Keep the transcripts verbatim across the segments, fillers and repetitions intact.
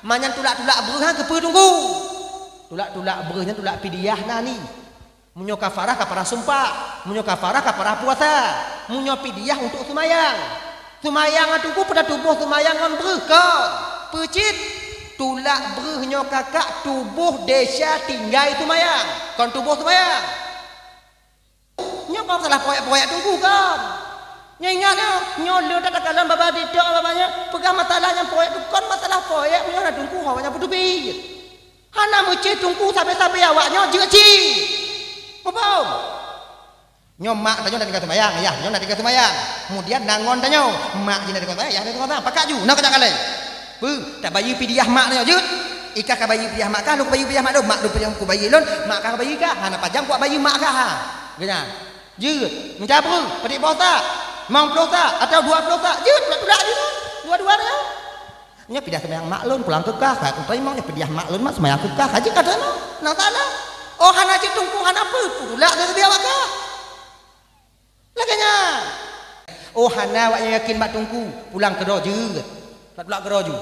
Manyan tulak-tulak breuh nyan keupeue Teungku? Tulak-tulak breuh nyan tulak pidyah na ni. Meunyoe kafarah, kafarah sumpah. Meunyoe kafarah, kafarah puasa. Meunyoe pidyah untuk seumayang. Seumayang nyan Teungku peue tatuboh seumayang ngon breuh kon. Peue cit? Tulak breuh nyoe kakak tuboh desya tinggai seumayang. Kon tuboh seumayang. Nyoe kon masalah proyek-proyek Teungku kon. Nyoe ingat nyoe, nyoe le that takalon babah TikTok babah nyoe, peugah masalah nyang proyek tu kon masalah proyek, meunyoe na Teungku awak nyan peutupi. Hana meucit Teungku sabe-sabe awak nyoe jeuet cit. Muphom? Nyoe mak tanyoe na tinggai seumayang, yah, nyoe na tinggai seumayang. Kemudian na ngon tanyoe, mak jih na tinggai seumayang, yah na tinggai seumayang. Pakat ju, na keudak kalai. Peue, tabayeue pidyah mak tanyoe jeuet. Ikah kabayeue pidyah mak kah, lôn kabayeue pidyah mak lôn, mak lôn kubayeue lôn, mak kah kabayeue kah. Hana pajan kubayeue mak kah, ha. Geuhnyan. Jeuet, meujabreuh, padit boh sak, limong ploh sak, atawa dua ploh sak, jeuet, tulak-tulak jih nyan, dua-dua nyan. Nyoe pidah seumayang mak lôn, pulang keu kah, ka kuteurimong, nyoe pidah mak lôn, mak seumayang keu kah, ka jeuet ka teurimong. Na salah. Oh, hana jeuet Teungku, hana peue, peutulak keu seumayang awak kah. Lagèe nyan. Oh, hana awak nyan yakin bak Teungku, pulang keudroe jeuet. Tulak-tulak keudroe ju.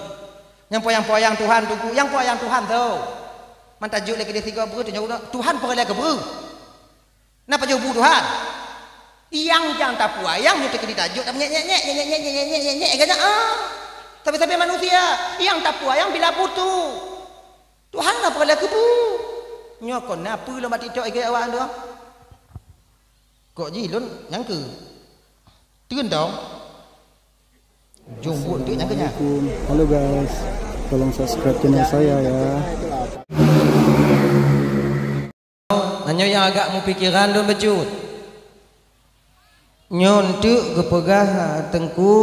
Nyang poyang-poyang Tuhan Teungku, nyang poyang Tuhan tho. Man tajok lé keudeh sigoe breuh, tanyoe Tuhan peureulèe keu breuh. Na pajoh bu Tuhan? Nyang nyang tapeuyang nyoe teukeudi tajok, tapi nyek, nyek, nyek, ganyan, ah. Sabe-sabe manusia, nyang tapeuyang bila butuh. Tuhan na peureulèe keu bu. Nyoe kon na peue lom bak TikTok igèe awak nyoe. Kok jih lôn nyang keu. Teun dong. Jom buet tu nyang keu nyan. Assalamualaikum. Halo guys, tolong subscribe channel saya ya. Nyoe nyang agak mupikeran lôn bacut. Nyoe eunteuk geupeugah Teungku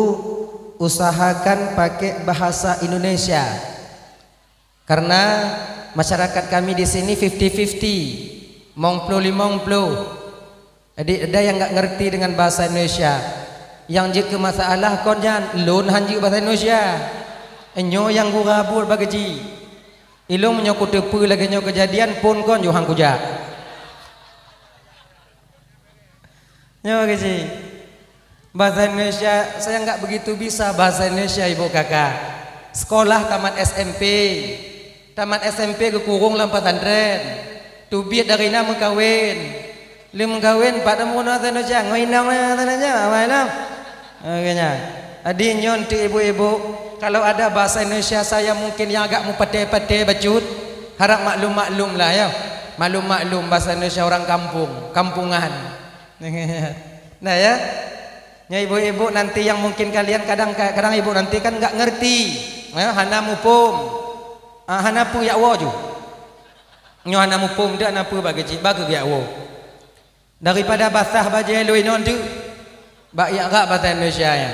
usahakan pakai bahasa Indonesia. Karena masyarakat kami di sini fifty fifty, limong ploh limong ploh. Jadi ada yang enggak ngerti dengan bahasa Indonesia. Yang jeuet keu masalah kon nyan, lôn han jeuet bahasa Indonesia. Nyoe nyang gura buet bak geuji. Ilôn meunyoe kuteupeue lagèe nyoe keujadian, phôn kon Yohan kujak. Nyoe bak geuji. Bahasa Indonesia, saya enggak begitu bisa bahasa Indonesia, Ibu Kakak. Sekolah tamat S M P. Tamat S M P geukurong lam pesantren. Teubiet dari na meukawen. Lheuh meukawen, pat teumeurunoe tanyoe jak, ngon inong tanyoe jak, ma inong. Oke nyan. Jadi nyoe untuk ibu-ibu, kalau ada bahasa Indonesia saya mungkin yang agak meupatéh-patéh bacut, harap maklum-maklum lah ya. Maklum-maklum bahasa Indonesia orang kampung, kampungan. Nah ya. Nyoe ibu-ibu nanti yang mungkin kalian kadang kadang ibu nanti kan enggak ngerti. Ya, hana muphom. Ah, hana peue jak woe ju. Nyoe hana muphom dak na peue bak geuji, bak geuyak woe. Daripada basah bajèe lôn inong tu, bak yak gak bahasa Indonesia nyan.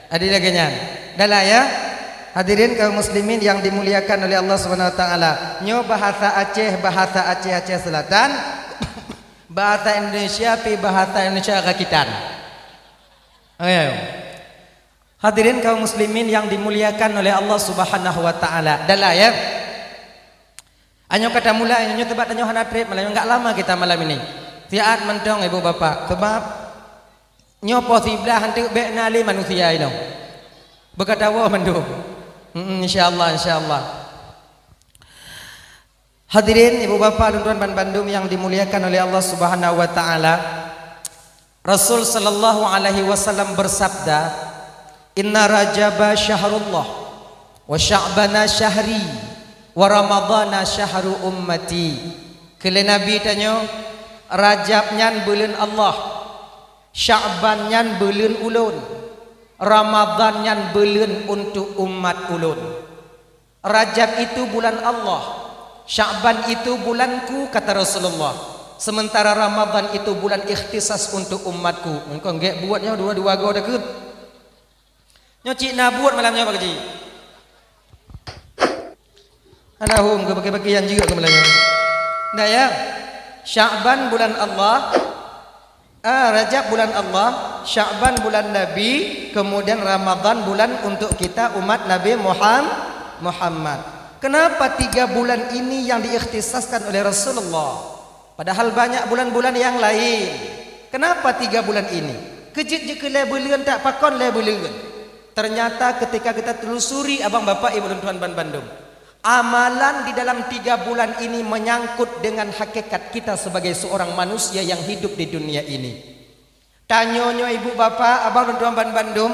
Jadi lagèe nyan. Dah lah ya. Hadirin kaum muslimin yang dimuliakan oleh Allah Subhanahu wa taala. Nyoe bahasa Aceh, bahasa Aceh, Aceh Selatan. Bahasa Indonesia pi bahasa Indonesia rakitan. Ayo. Hadirin kaum muslimin yang dimuliakan oleh Allah Subhanahu wa taala. Dah lah ya. Anyoe ka tamulai, nyoe teubat tanyoe hana trép malam, enggak lama kita malam ini. Siat mantong ibu bapak, sebab nyoe poh siblaih hanteuk bèk na lé manusia inoe. Beukatawoe mandum. Hmm, insyaallah, insyaallah. Hadirin ibu bapak lôn tuan ban bandum yang dimuliakan oleh Allah Subhanahu wa taala. Rasul sallallahu alaihi wasallam bersabda, "Inna Rajaba syahrullah, wa Sya'bana syahri, wa Ramadhana syahru ummati." Kheun lé Nabi tanyoe, Rajab nyan buleuen Allah, Sya'ban nyan buleuen ulôn, Ramadhan nyan buleuen untuk umat ulôn. Rajab itu bulan Allah, Sya'ban itu bulanku, kata Rasulullah. Sementara Ramadhan itu bulan ikhtisas untuk umatku. Engkau gek buat nyoe dua-dua go takut. Nyoe cik na buat malam nyoe bak geuji. Alahum ke bagi-bagi yang juga ke malam nyoe. Dah ya. Sya'ban bulan Allah, Ah, Rajab bulan Allah, Sya'ban bulan Nabi, kemudian Ramadhan bulan untuk kita umat Nabi Muham-, Muhammad. Kenapa tiga bulan ini yang diikhtisaskan oleh Rasulullah? Padahal banyak bulan-bulan yang lain. Kenapa tiga bulan ini? Keujeuet jeuet keu lhèe buleuen, tak pakon lhèe buleuen. Ternyata ketika kita telusuri abang bapak ibu lôn tuan ban bandum, Amalan di dalam tiga bulan ini menyangkut dengan hakikat kita sebagai seorang manusia yang hidup di dunia ini. Tanyoe nyoe ibu bapak, abang dan tuan bandum,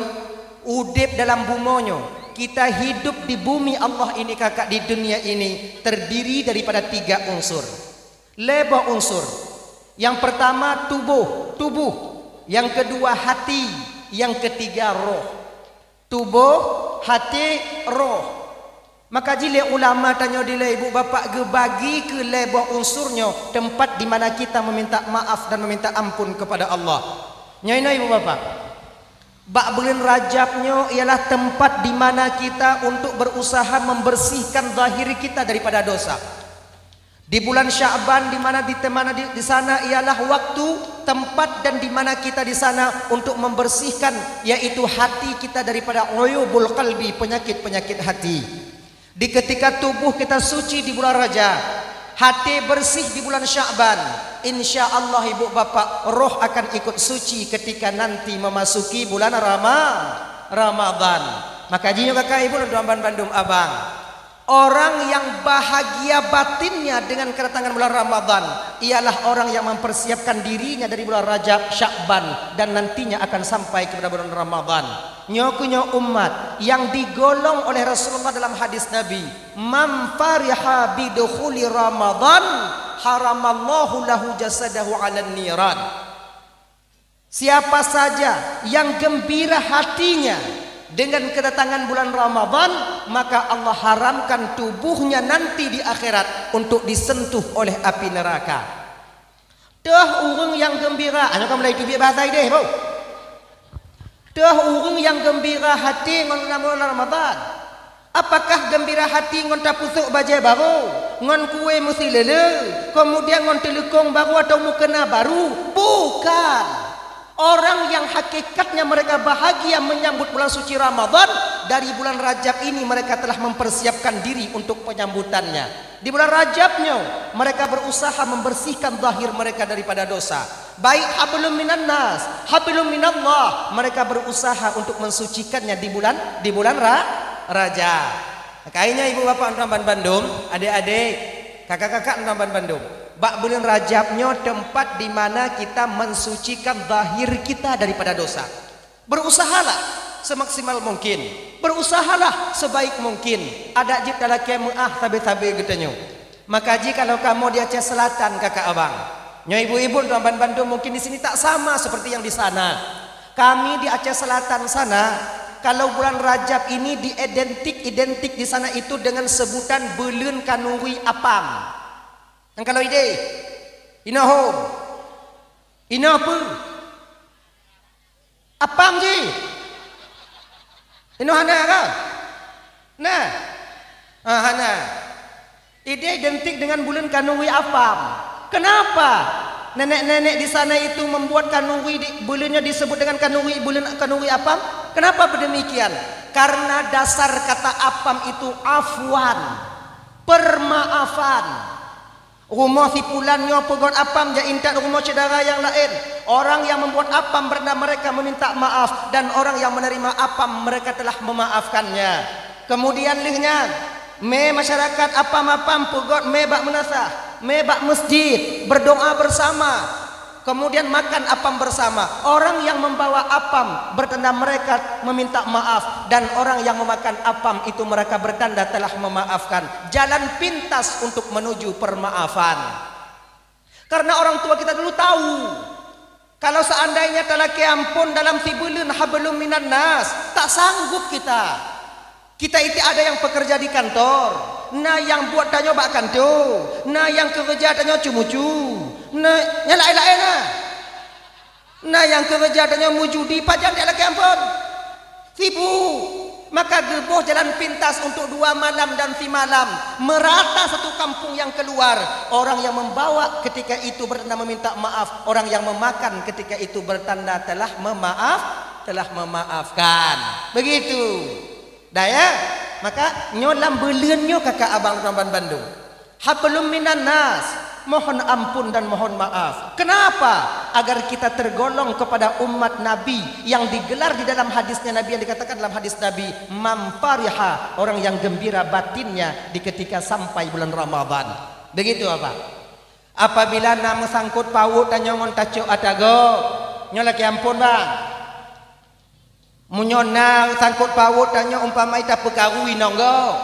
udeb dalam bumoe nyoe, kita hidup di bumi Allah ini, kakak, di dunia ini terdiri daripada tiga unsur. Lhèe boh unsur. Yang pertama tubuh, tubuh. Yang kedua hati, yang ketiga roh. Tuboh, haté, roh. Maka jih lé ulama tanyoe dilèe ibu bapak geubagi keu lhèe boh unsur nyoe teumpat di mana kita meminta maaf dan meminta ampun kepada Allah. Nyoe inoe ibu bapak. Bak buleuen Rajab nyoe ialah teumpat di mana kita untuk berusaha membersihkan zahir kita daripada dosa. Di bulan Sya'ban, di mana di, di mana di, di sana ialah waktu, tempat, dan di mana kita di sana untuk membersihkan, yaitu hati kita daripada uyubul qalbi, penyakit-penyakit hati. Di ketika tubuh kita suci di bulan Rajab, hati bersih di bulan Sya'ban, insya Allah ibu bapak, roh akan ikut suci ketika nanti memasuki bulan Rama-, Ramadan. Maka jih nyoe kakak ibu dan tuan bandum abang. Orang yang bahagia batinnya dengan kedatangan bulan Ramadan ialah orang yang mempersiapkan dirinya dari bulan Rajab, Sya'ban, dan nantinya akan sampai kepada bulan Ramadan. Nyoe keuh nyoe umat yang digolong oleh Rasulullah dalam hadis Nabi, "Man fariha bidukhuli Ramadan, haramallahu lahu jasadahu 'alan niran." Siapa saja yang gembira hatinya dengan kedatangan bulan Ramadan, maka Allah haramkan tubuhnya nanti di akhirat untuk disentuh oleh api neraka. Teuh ureuëng nyang gembira, nyoe ka mulai teubiet bahasa idéh, bro. Teuh ureuëng nyang gembira hati ngon bulan Ramadan. Apakah gembira hati ngon tapeusok bajée barô, ngon kuée meusileule, kemudian ngon teuleukong barô atau mukena barô? Bukan. Orang yang hakikatnya mereka bahagia menyambut bulan suci Ramadan, dari bulan Rajab ini mereka telah mempersiapkan diri untuk penyambutannya. Di bulan Rajab nyoe, mereka berusaha membersihkan zahir mereka daripada dosa. Baik hablum minan nas, hablum minallah, mereka berusaha untuk mensucikannya di bulan, di bulan Ra-, Rajab. Makanya ibu bapak dan bandum, adik-adik, kakak-kakak dan bandum, bak bulan Rajab nyoe tempat di mana kita mensucikan zahir kita daripada dosa. Berusahalah semaksimal mungkin. Berusahalah sebaik mungkin. Adak jeuet talakée meuáh sabe-sabe geutanyoe. Maka jih kalau kamoe di Aceh Selatan, kakak abang, nyoe ibu-ibu dan bandum mungkin di sini tak sama seperti yang di sana. Kami di Aceh Selatan sana, kalau bulan Rajab ini diidentik-identik di sana itu dengan sebutan buleuen kanuri apam. Dan kalau idéh, inoe hom, inoe peue? Apam jih. Inoe hana kan? Nah. Ah, hana. Idéh identik dengan buleuen kanuri apam. Kenapa? Nenek-nenek di sana itu membuat kanuri di, buleunnya disebut dengan kanuri, buleuen kanuri apam. Kenapa berdemikian? Karena dasar kata apam itu afwan, permaafan. Rumoh si pulan nyoe peugot apam jak intat rumoh syedara nyang laén. Orang yang membuat apam bertanda mereka meminta maaf, dan orang yang menerima apam mereka telah memaafkannya. Kemudian lheueh nyan, mé masyarakat apam-apam peugot mé bak meunasah, mé bak masjid, berdoa bersama. Kemudian makan apam bersama. Orang yang membawa apam bertanda mereka meminta maaf, dan orang yang memakan apam itu mereka bertanda telah memaafkan. Jalan pintas untuk menuju permaafan. Karena orang tua kita dulu tahu, kalau seandainya talakée ampon dalam sibuleuen hablum minan nas, tak sanggup kita. Kita itu ada yang pekerja di kantor, na nyang buet tanyoe bak kantor, na nyang keureuja tanyoe ceumucu, na nyang laén-laén na. Na nyang keureuja tanyoe meujudi, pajan jak lakée ampon. Sibuk. Maka geuboh jalan pintas untuk dua malam dan simalam, merata satu kampung yang keluar. Orang yang membawa ketika itu bertanda meminta maaf, orang yang memakan ketika itu bertanda telah memaaf, telah memaafkan. Begitu. Dah ya? Maka nyoe lam buleuen nyoe kakak abang teman bandum. Hablum minan nas. Mohon ampun dan mohon maaf. Kenapa? Agar kita tergolong kepada umat Nabi yang digelar di dalam hadisnya Nabi, yang dikatakan dalam hadis Nabi, "Man fariha," orang yang gembira batinnya di ketika sampai bulan Ramadan. Begitu, Bapak. Apabila na meusangkot pawot tanyoe ngon tacok ata gob, nyoe lakée ampon, Bang. Meunyoe na sangkot pawot tanyoe umpama tapeukaru inong gob,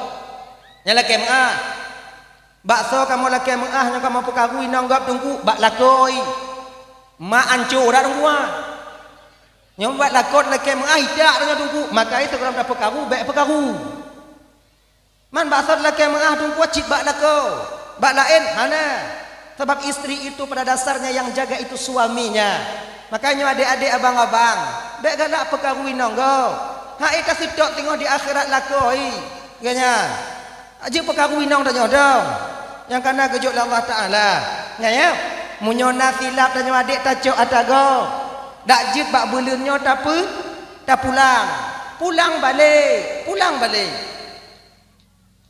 nyan lakée meu'ah. Baksoe kamoe lakée meu'ah nyoe kamoe peukaru inong gob Teungku, bak lakoe. Mak ancô dak Teungku ah. Nyoe bak lakoe lakée meu'ah idak tanyoe Teungku, maka itu kalau tapeukaru, bék peukaru. Man baksoe lakée meu'ah Teungku cit bak lakoe, bak laén hana. Sabab istri itu pada dasarnya yang jaga itu suaminya. Makanya adik-adik, abang-abang, bék galak peukaru inong gob. Hai taseutôt teungoh di akhirat lakoe. Geuhnyan. Jeuet peukaru inong tanyoe dong. Nyang kana geujok lé Allah Taala. Nyan ya. Meunyoe na silap tanyoe adik tacok ata gob. Dak jeuet bak buleuen nyoe tapeu, tapulang. Pulang balek, pulang balek.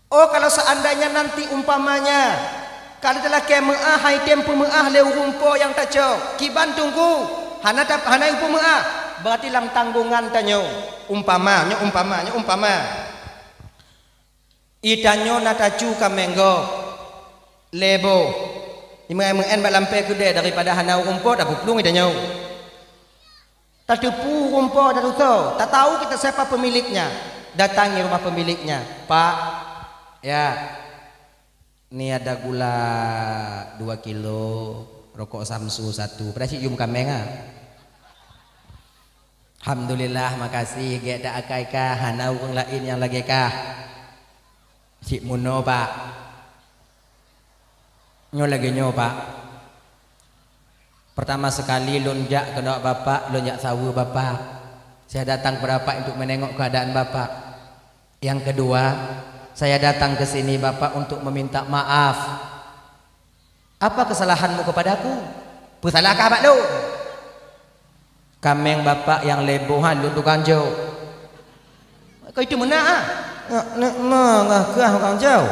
Oh, kalau seandainya nanti umpamanya, kalau talakée meu'ah hai tem peumeu'ah lé ureuëng po nyang tacok, kiban Teungku, hana ta-, hana peumeu'ah, berarti lam tanggongan tanyoe. Umpama, nyoe umpama, nyoe umpama. Itanyoe na tacu kaméng gob, lhée boh. Imeu'én-meu'én bak lampée keudée daripada hana ureuëng po tapeuplueng itanyoe. Tateupeue ureuëng po dan tutoe, tatau kita siapa pemiliknya. Datangi rumah pemiliknya. "Pak, ya, ni ada gula dua kilo, rokok Samsu satu." Padahai cit yum kaméng ah. "Alhamdulillah, makasih, gét dak akai kah, hana ureuëng laén nyang lagée kah." "Cit munoe, Pak." "Nyoe lagée nyoe, Pak. Pertama sekali lôn jak keunoe Bapak, lôn jak saweue Bapak. Saya datang kepada Bapak untuk menengok keadaan Bapak. Yang kedua, saya datang ke sini Bapak untuk meminta maaf." "Apa kesalahanmu kepadaku?" "Peusalah kah bak lôn?" "Kaméng Bapak nyang lhée boh nyan lôn tukang jok." "Kah itu meunan ah?" "Nyak neuk mangah kah tukang jok."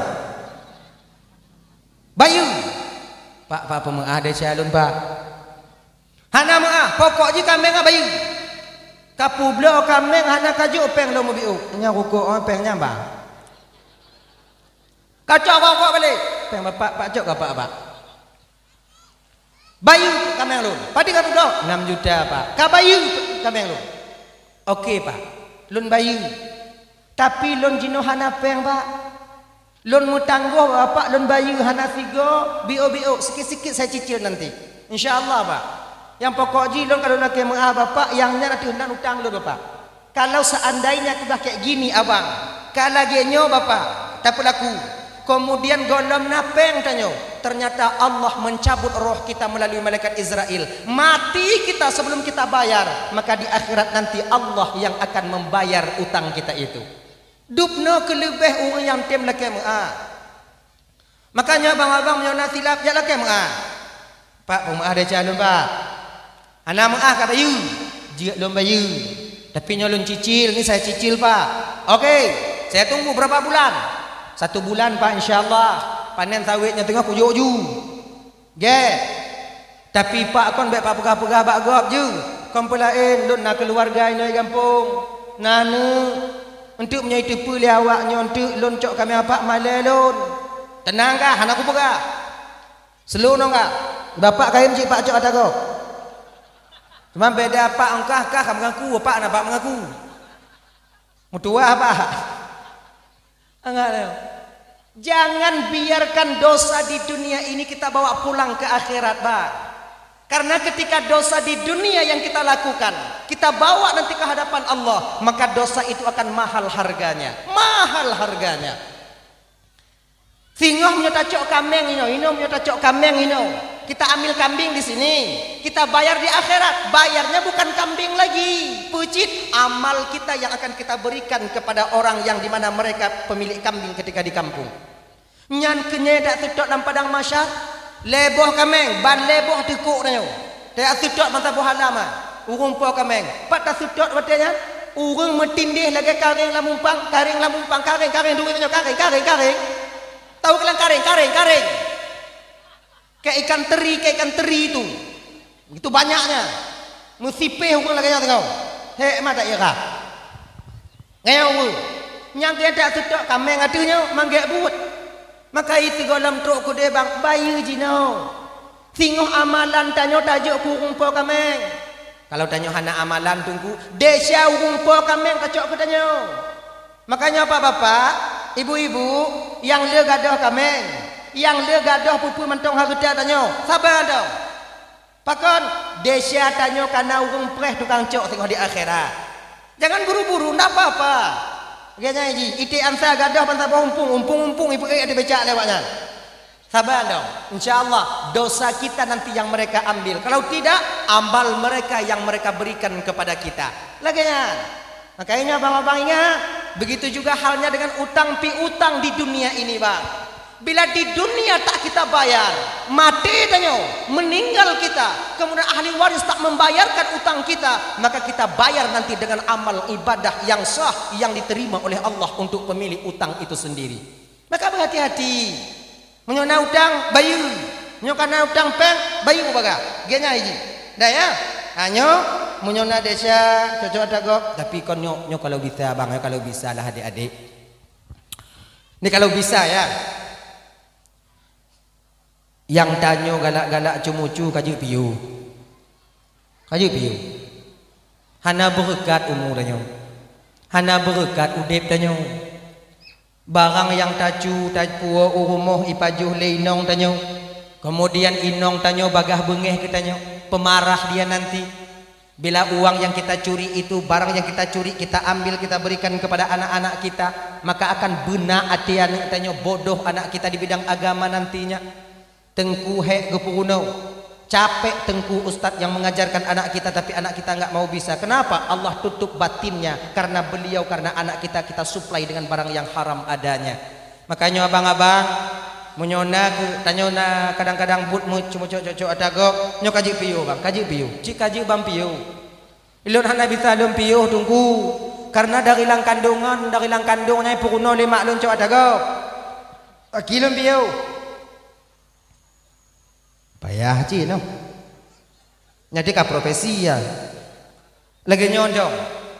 "Bayeue." "Pak, Pak peumeu'ah desya lôn, Pak." "Hana meu'ah, pokok jih kaméng nyan bayeue." "Kapeubloe kaméng hana kajok péng lôn meubiôh." "Nyan rukok, oh, péng nyan, Bang." "Kacok rokok balek." "Péng Bapak, Pak cok keu Bapak, Pak." "Bayeue kaméng lôn." "Padum kapeubloe?" "Enam juta, Pak." "Ka bayeue kaméng lôn." "Oke, Pak. Lôn bayeue. Tapi lôn jinoe hana péng, Pak. Lôn meutanggoh Bapak lôn bayeue hana sigoe, biôk-biôk, sikit-sikit saya cicil nanti. Insya Allah, Pak. Nyang pokok jih lôn ka lôn lakée meu'ah Bapak, nyang nyan ateueh nan utang lôn, Bapak." "Kalau seandainya sudah kayak gini, Abang, ka lagée nyoe Bapak, tapeulaku, kemudian gohlom na péng tanyoe, ternyata Allah mencabut roh kita melalui malaikat Israel, mati kita sebelum kita bayar, maka di akhirat nanti Allah yang akan membayar utang kita itu." Dubnoe keuleubeh ureuëng nyang tem lakée meu'ah. Makanya abang-abang meunyoe na silap, jak lakée meu'ah. "Pak, peumeu'ah desya lôn, Pak." "Hana meu'ah ka bayeue?" "Jeuet lôn bayeue. Tapi nyoe lôn cicil, ni saya cicil, Pak." "Oke, saya tunggu berapa bulan?" "Satu bulan, Pak, insya Allah. Panen sawét nyoe teungoh kujok ju." "Gét. Tapi, Pak, kon bék Pak peugah-peugah bak gob ju. Kon peulaén, lôn na keuluwarga inoe gampông. Na aneuëk. Eunteuk meunyoe jiteupeue lé awak nyoe eunteuk lôn cok kaméng Bapak malée lôn." "Teunang kah, hana kupeugah. Seuleunoe kah. Bapak kayém cit Pak cok ata gob. Cuma beda Pak ongkah kah ka meungaku, Bapak hana Pak meungaku. Meutuwah Pak." Angat ya. Jangan biarkan dosa di dunia ini kita bawa pulang ke akhirat, Bang. Karena ketika dosa di dunia yang kita lakukan, kita bawa nanti ke hadapan Allah, maka dosa itu akan mahal harganya. Mahal harganya. Singoh meunyoe tacok kaméng inoe, inoe meunyoe tacok kaméng inoe. Kita ambil kambing di sini, kita bayar di akhirat. Bayarnya bukan kambing lagi, peucit amal kita yang akan kita berikan kepada orang yang di mana mereka pemilik kambing ketika di kampung. Nyan keunyée dak seutôt lam padang mahsyar, lhée boh kaméng, ban lhée boh teukok tanyoe. Tajak seutôt masa boh alam, ah, ureuëng po kaméng. Pat taseutôt watée nyan, ureuëng meutindéh lagée karéng lam umpang, karéng lam umpang, karéng, karéng, duek tanyoe, karéng, karéng, karéng. Tahu keulang karéng, karéng, karéng. Kek ikan teri, kek ikan teri tu. Begitu banyaknya. Meusipéh ureuëng lagée nyan teungoh. Hek mata ira. Ngon ureuëng nyang geutak seutôt kaméng ateueh nyoe manggét buet. Maka i sigohlom trok keudeh bang bayeue jinoe. Singoh amalan tanyoe tajok keu ureuëng po kaméng. Kalau tanyoe hana amalan teungku, desya ureuëng po kaméng tacok keu tanyoe. Makanya bapak-bapak, ibu-ibu, nyang le gadôh kaméng, nyang le gadôh peue-peue mantong hareuta tanyoe, saba dong. Pakon? Desya tanyoe kana ureuëng preh tukang cok singoh di akhirat. Jangan buru-buru, ndak apa-apa. Geuhnyan jih, iték ansa gadôh ban saboh umpung, umpung-umpung ipeuék ateueh becak lé awaknyan. Saba dong. Insya Allah dosa kita nanti yang mereka ambil. Kalau tidak, amal mereka yang mereka berikan kepada kita. Lagée nyan. Makanya abang-abang ingat, begitu juga halnya dengan utang piutang di dunia ini, bang. Bila di dunia tak kita bayar, mati tanyoe, meninggal kita, kemudian ahli waris tak membayarkan utang kita, maka kita bayar nanti dengan amal ibadah yang sah yang diterima oleh Allah untuk pemilik utang itu sendiri. Maka berhati-hati. Meunyoe na utang, bayeue. Meunyoe kana utang péng, bayeue bagaih. Geuhnyan jih. Dah ya? Ha, nyoe, meunyoe na desya, cocok ata gob. Tapi kon nyoe, nyoe kalau bisa, bang, ya, kalau bisa lah adik-adik. Ni kalau bisa ya. Nyang tanyoe galak-galak ceumucu ka jeuet piôh. Ka jeuet piôh. Hana beureukat umu tanyoe. Hana beureukat udeb tanyoe. Barang nyang tacu tapuwoe u rumoh ipajoh lé inong tanyoe. Keumudian inong tanyoe bagaih beungéh keu tanyoe. Peumarah dia nanti. Bila uang yang kita curi itu, barang yang kita curi, kita ambil, kita berikan kepada anak-anak kita, maka akan beuna até aneuk tanyoe, bodoh anak kita di bidang agama nantinya. Teungku hék geupeurunoe, capek teungku ustaz yang mengajarkan anak kita, tapi anak kita enggak mau bisa. Kenapa? Allah tutup batinnya karena beliau, karena anak kita, kita suplai dengan barang yang haram adanya. Makanya abang-abang, meunyoe na keu, tanyoe na kadang-kadang buet meucok-cok ata gob, nyoe ka jeuet piôh bang, ka jeuet piôh. Cit ka jeuet bang piôh. Ilôn hana bisa lôn piôh teungku, karena dari lam kandongan, dari lam kandong nyan peurunoe lé mak lôn cok ata gob. Aki lôn piôh. Payah cit noh. Nyan ka profesi ya. Lagée nyoe dong,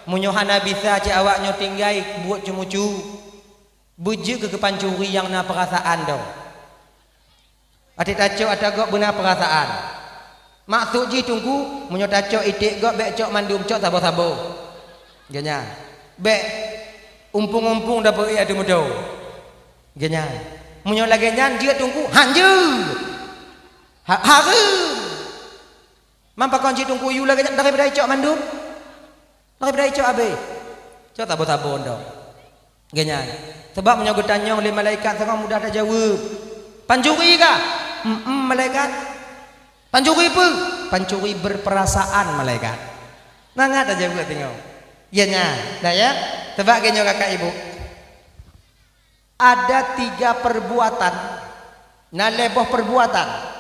meunyoe hana bisa cit awak nyoe tinggai buet ceumucu. Beujeuet keu pancuri nyang na peurasaan dong. Até tacok ata gob beuna peurasaan. Maksud jih teungku, meunyoe tacok iték gob bék cok mandum, cok saboh-saboh. Geuhnyan. Bék umpung-umpung dapeuék ateueh meudo. Geuhnyan. Meunyoe lagée nyan jeuet teungku, hanjeuet. Ha-, hareuem. Man pakon jih teungku yue lagée nyan daripada icok mandum? Daripada icok abéh. Cok saboh-saboh dong. Geuhnyan. Sebab meunyoe geutanyong lé malaikat, sangat mudah tajaweueb. Pancuri kah? Em-em, malaikat. Pancuri peue? Pancuri berperasaan, malaikat. Mangat tajaweueb teungoh. Geuhnyan. Dah ya? Sebab geuhnyoe kakak ibu. Ada tiga perbuatan, na lhée boh perbuatan,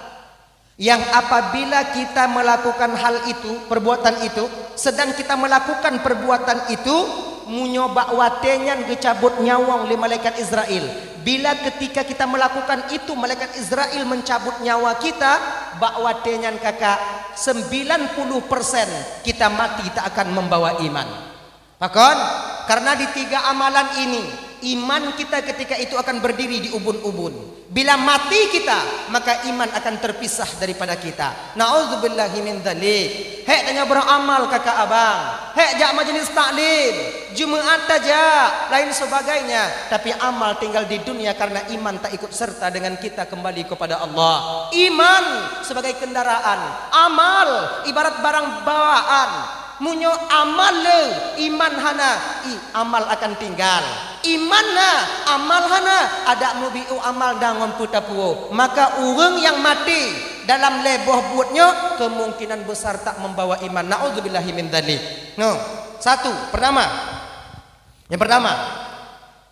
yang apabila kita melakukan hal itu, perbuatan itu, sedang kita melakukan perbuatan itu, meunyoe bak watée nyan geucabot nyawöng lé malaikat Israel. Bila ketika kita melakukan itu, malaikat Israel mencabut nyawa kita, bak watée nyan kakak, sembilan puluh persen kita mati tak akan membawa iman. Pakon? Karena di tiga amalan ini, iman kita ketika itu akan berdiri di ubun-ubun. Bila mati kita, maka iman akan terpisah daripada kita. Na'udzubillahi min dzalik. Hék tanyoe beramal kakak abang. Hék jak majelis taklim. Jumaat tajak, lain sebagainya. Tapi amal tinggal di dunia karena iman tak ikut serta dengan kita kembali kepada Allah. Iman sebagai kendaraan. Amal ibarat barang bawaan. Meunyoe amal le, iman hana, i, amal akan tinggal. Iman na, amal hana, adak mubiu amal dan ngon peue tapuwoe. Maka ureuëng nyang maté dalam lhée boh buet nyoe, kemungkinan besar tak membawa iman. Na'udzubillahi min dzalik. No, satu, pertama. Yang pertama,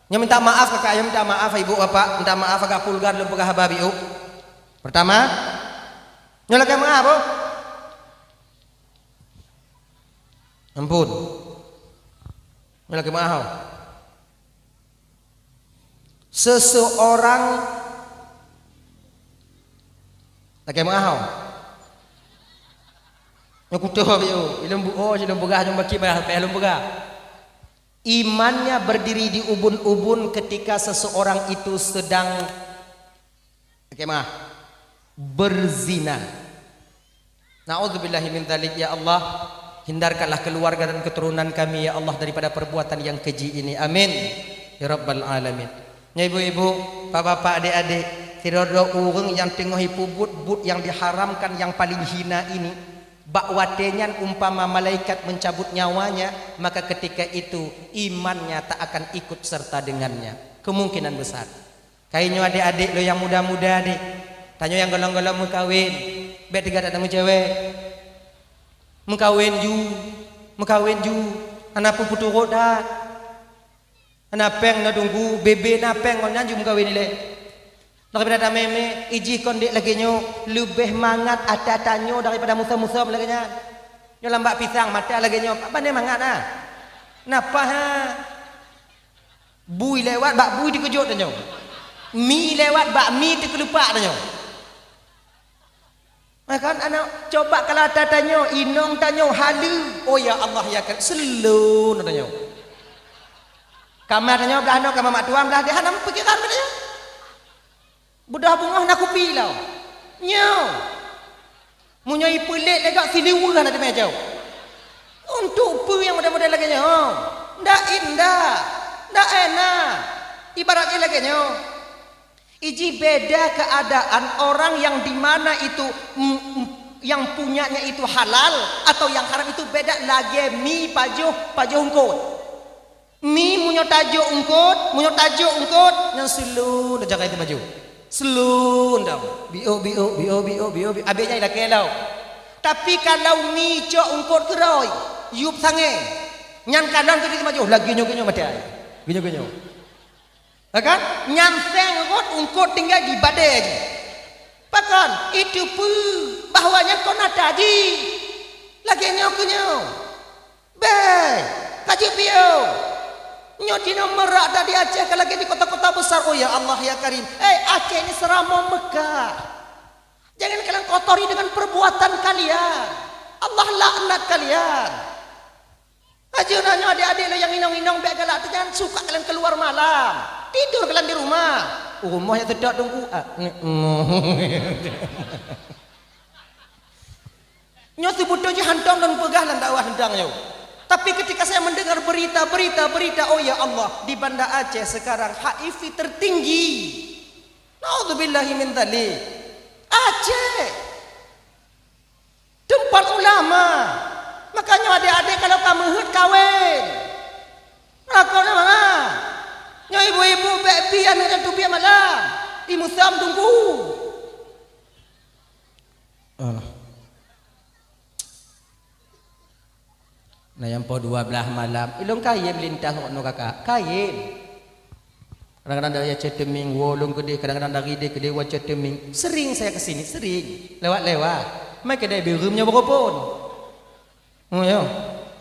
nyoe minta maaf kakak, nyoe minta maaf ibu bapak, minta maaf agak vulgar lôn peugah haba biu. Pertama, nyoe lakée meuah, boh. Ampun. Nyoe lakée meuah, oh. Seseorang Lakée meu'ah. Nyoe kutoh biôh, ilôn bu-, oh, ilôn peugah, nyoe baki bah, payah lôn peugah. Imannya berdiri di ubun-ubun ketika seseorang itu sedang, lakée meu'ah, berzina. Na'udzubillahi min dzalik, ya Allah. Hindarkanlah keluarga dan keturunan kami, ya Allah, daripada perbuatan yang keji ini. Amin. Ya Rabbal Alamin. Nyoe ibu-ibu, bapak-bapak, adik-adik, sidroe-droe ureuëng nyang teungoh ipeubuet buet nyang diharamkan nyang paling hina ini, bak watée nyan umpama malaikat mencabut nyawanya, maka ketika itu imannya tak akan ikut serta dengannya. Kemungkinan besar. Kayée nyoe adék-adék lôn nyang muda-muda deh. Tanyoe nyang gohlom-gohlom meukawen, bék teuga that na meucewek. Meukawen ju, meukawen ju, hana peue peuturot that. Hana péng na tunggu, bebe na péng ngon nyan ju meukawen ilée. Daripada tamé-mé, ijih kon dék lagée nyoe, leubeh mangat ata tanyoe daripada musom-musom lagée nyan. Nyoe lam bak pisang, mata lagée nyoe, pane mangat na. Napa ha? Bui lewat bak bui teukeujot tanyoe. Mi lewat bak mi teukeulupak tanyoe. Ha kan, aneuk, coba kalau ata tanyoe, inong tanyoe, haleue. Oh ya Allah, ya Karim, seulon tanyoe. Kama tanyoe blah noe, kama mak tuan blah deh, hana meupikéran tanyoe. Beudoh beungoh na kupi lom. Nyoe. Meunyoe ipeulet lé gob siliweue hana teumé jaweueb. Untuk peue nyang model-model lagée nyoe? Ndak indah. Ndak enak. Ibarat jih lagée nyoe. Ijih beda keadaan orang yang di mana itu, mm, mm, yang punyanya itu halal atau yang haram itu beda lagée mi pajoh, pajoh eungkot. Mi meunyoe tajok eungkot, meunyoe tajok eungkot, nyan seulon dah jagai teumaju. Seulon dah. Biôk, biôk, biôk, biôk, biôk, biôk. Abéh nyan ilakée lom. Tapi kalau mi cok eungkot keurôi, yup sangée. Nyan kalon keu teumaju, lagi nyoe-nyoe maté ai. Geunyoe-geunyoe. Ha kan? Nyan seng rot eungkot tinggai di badée jih. Pakon? Iteupeue bahwa nyan kon ata jih. Lagée nyoe keuh nyoe. Beh, ka jeuet piôh. Nyoe jinoe meurak that di Aceh ka lagée di kota-kota besar. Oh ya Allah ya Karim. Eh, Aceh ni seuramoe Mekah. Jangan kalian kotori dengan perbuatan kalian. Allah laknat kalian. Ajeuna nyoe adék-adék lôn nyang inong-inong bék galak teuh nyan, suka kalian keluar malam. Tidur kalian di rumah. Rumoh nyang seudok teungku. Ah, nge-, nyoe seubeutôi jih hantom lôn peugah lam dakwah teuntang nyoe. Tapi ketika saya mendengar berita, berita, berita, oh ya Allah, di Banda Aceh sekarang H I V tertinggi. Naudzubillahi min dzalik. Aceh. Teumpat ulama. Makanya adék-adék kalau ka meuheuet kawen. Lakon na mangat. Nyoe ibu-ibu bék bi aneuk nyan teubiet malam. Imeusam tunggu. Alah. Na nyang poh dua blaih malam, ilôn kayém lintah ngon kakak, kayém. Kadang-kadang dari Aceh Teming, woe lôn keudeh, kadang-kadang dari deh keudeh Aceh Teming. Sering saya ke sini, sering. Lewat-lewat. Mai keudeh Bireum nyoe beureumpon. Oh, yo.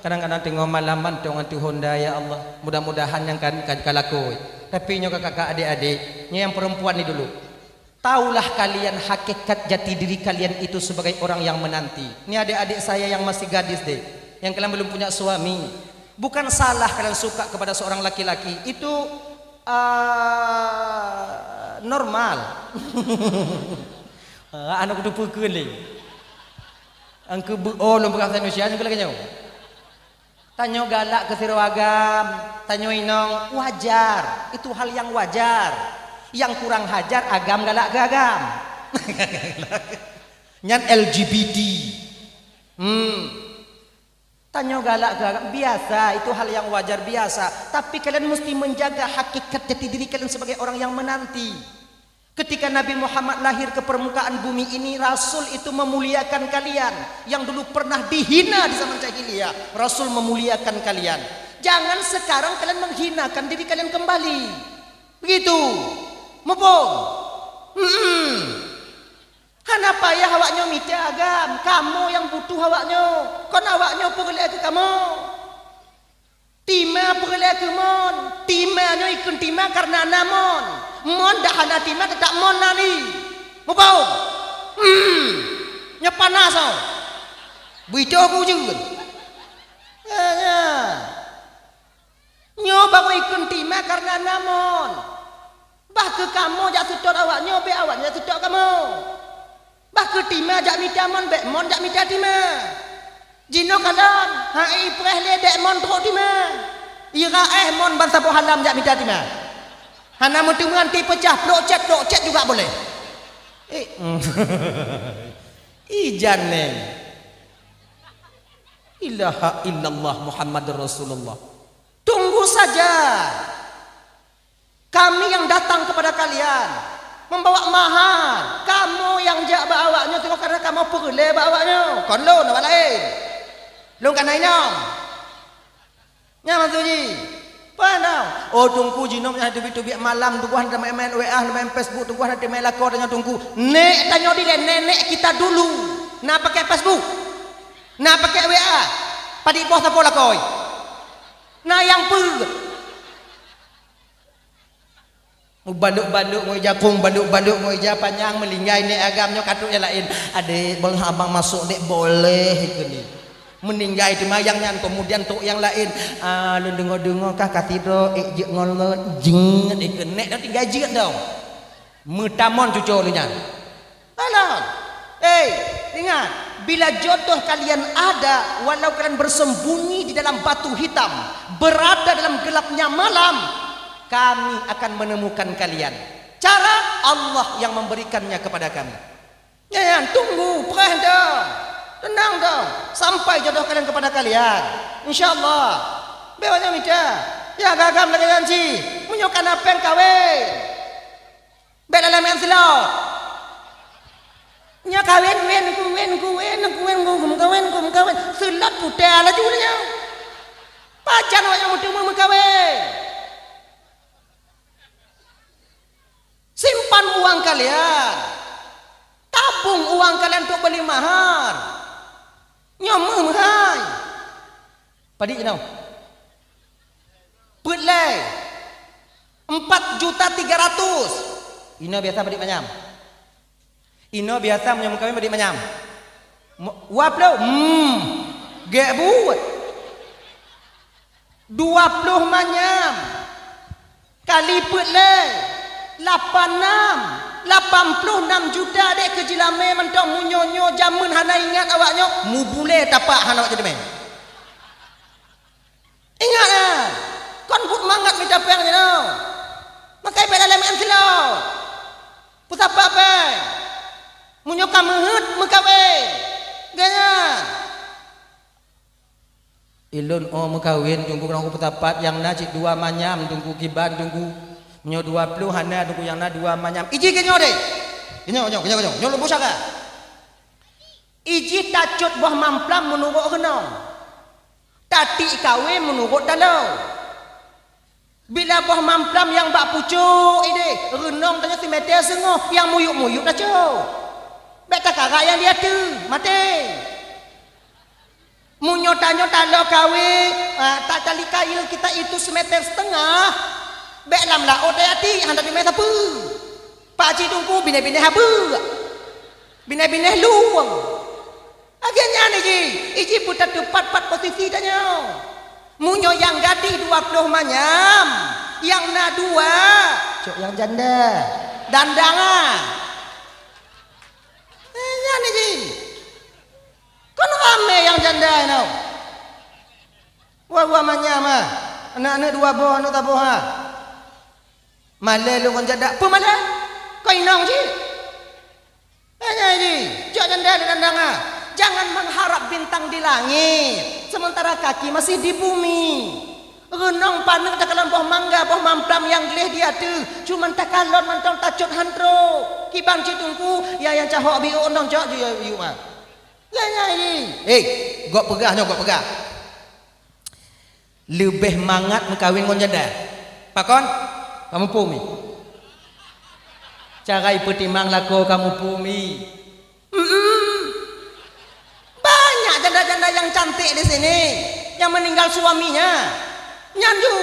Kadang-kadang teungoh malam mantong ateueh honda, ya Allah. Mudah-mudahan nyang kan, kan ka lakoe. Tapi nyoe kakak-kakak, adik-adik, nyoe nyang perempuan ni dulu. Taulah kalian hakikat jati diri kalian itu sebagai orang yang menanti. Ni adik-adik saya yang masih gadis deh, yang kalian belum punya suami. Bukan salah kalian suka kepada seorang laki-laki. Itu, ah, normal. Ah, aneuk kuteupeu keu lé. Angkeu beu-, oh, lôn peugah bahasa Indonesia, nyang lagée nyoe. Tanyoe galak keu sidroe agam, tanyoe inong, wajar. Itu hal yang wajar. Yang kurang hajar, agam galak keu agam. Nyan L G B T. Hmm. Tanyoe galak keu agam, biasa. Itu hal yang wajar, biasa. Tapi kalian mesti menjaga hakikat jati diri kalian sebagai orang yang menanti. Ketika Nabi Muhammad lahir ke permukaan bumi ini, Rasul itu memuliakan kalian. Yang dulu pernah dihina di zaman jahiliyah, Rasul memuliakan kalian. Jangan sekarang kalian menghinakan diri kalian kembali. Begitu. Muphom? Hmm. Hana payah awak nyoe mita agam. Kamoe nyang butuh awak nyoe. Kon awak nyoe peureulée keu kamoe. Tima peureulée keu mon, tima nyoe ikheun tima kareuna na mon. Mon dak hana tima, teutap mon na li. Muphom? Hmm, nyoe panas oh. Beuitoh ku jeuet. Ya, ya. Nyoe baru ikheun tima kareuna na mon. Bah keu kamoe jak seutôt awak nyoe, bék awak nyoe jak seutôt kamoe. Bah keu tima jak mita mon, bék mon jak mita tima. Jinoe kalon, hai ipreh lé dék mon trok tima. Ira éh mon ban saboh halam jak mita tima. Hana meuteumé anti peucah, plok cét, plok cét juga boleh. Eh, ijan neng. Ilaha illallah Muhammadur Rasulullah. Tunggu saja. Kami yang datang kepada kalian membawa mahar. Kamoe nyang jak bak awaknyoe teungoh karena kamoe peureulée bak awaknyoe. Kon lôn awak laén. Lôn kana inong. Nyan maksud jih. Peue nyoe? Oh, Teungku jinoe nyan teubiet-teubiet malam, Teungku hana main-main W A, hana main Facebook, Teungku hana main lakoe tanyoe Teungku. Nek tanyoe dilée nenek kita dulu. Na pakai Facebook. Na pakai W A. Padit boh sapo lakoe. Na nyang peue? Mubalok-balok ngon ija kong, balok-balok ngon ija panyang, meuninggai nek agam nyoe ka trok nyang laén. Adék, bang abang masok dek boleh ikeu ni. Meuninggai teuma nyang nyan, kemudian trok nyang laén. Ah, lôn deungoe-deungoe kah ka sidroe ék jeuet ngon lôn, jeuet ikeu nek dah tinggai jeuet dong. Meutamon cuco lôn nyan. Alah. Eh, ingat, bila jodoh kalian ada, walau kalian bersembunyi di dalam batu hitam, berada dalam gelapnya malam, kami akan menemukan kalian. Cara Allah yang memberikannya kepada kami. Ya, ya, tunggu, preh dong. Tenang dong. Sampai jodoh kalian kepada kalian. Insya Allah. Bék awak nyan mita. Ya, gagam lagée nyan cit. Meunyoe kana péng kawén. Bék lalée meu'en seulôt. Nyoe kawén, wén, ku wén, ku wén, ku wén, ku meukawen, ku meukawen. Seulôt putéh laju nyoe. Pajan awak nyan meuteumé meukawen. Simpan uang kalian. Tabung uang kalian untuk beli mahar. Nyoe meuh meuhai. Padit jinoe? Peuet lé. Empat juta tiga ratus. Inoe biasa padit manyam? Inoe biasa meunyoe meukawen padit manyam? Mo-, dua ploh. Hmm. Gét buet. Dua ploh manyam. Kali peuet lé, lapan nam, lapan ploh nam juta dek keu jilamé mantong meunyoe nyoe jameun hana ingat awak nyoe, mubulée tapak hana awak jeudeumé. Ingat ah, kon buet mangat mita péng jinoe. Makai bék lalée meu'en seulôt. Peusapat péng. Meunyoe ka meuheuet meukawen. Gaya. Ilôn oh meukawen, Teungku, keu peusapat nyang na cit dua manyam, Teungku, kiban, Teungku. Meunyoe dua ploh hana, Teungku, nyang na dua manyam. Iji keu nyoe deh. Keu nyoe, keu nyoe, keu nyoe, keu nyoe. Nyoe lôn peugah. Iji tacot boh mamplam meunurot reunong. Tatik kawé meunurot taloe. Bila boh mamplam nyang bak pucôk idéh, reunong tanyoe simeter seungoh, nyang muyup-muyup tacok. Bék takarak nyang di ateueh, maté. Meunyoe tanyoe taloe kawé, ah, ta-, tali kail kita itu simeter seutengah, bék lam laôt tayue atik, hana teumé sapeue. Pak Cik Teungku binéh-binéh habeuk, binéh-binéh lueng. Lagée nyan iji, iji peutateupat-pat posisi tanyoe. Meunyoe nyang gadih dua ploh manyam, nyang na dua, cok nyang janda. Dandang ah. Eh, nyan iji. Kon ramé nyang janda nyoe. Dua-dua manyam ah. Aneuk-aneuk dua boh, aneuk saboh ah. Malée lôn ngon janda. Peue malée? Kon inong cit. Tanya ji, cok janda di dandang ah. Jangan mengharap bintang di langit, sementara kaki masih di bumi. Reunong paneuk takalon boh mangga, boh mamplam nyang gleh di ateueh, cuman takalon mantong tacot han trok. Kiban Cik Teungku, ya nyang cahok biôk nong cok ju yue ah. Tanya ji. Eh, gok peugah nyoe, gok peugah. Leubeh mangat meukawen ngon janda. Pakon? Kamoe pumi. Cara ipeutimang lakoe kamoe pumi. Mm-mm. Banyak janda-janda nyang cantik di sini, nyang meninggal suaminya. Nyan ju.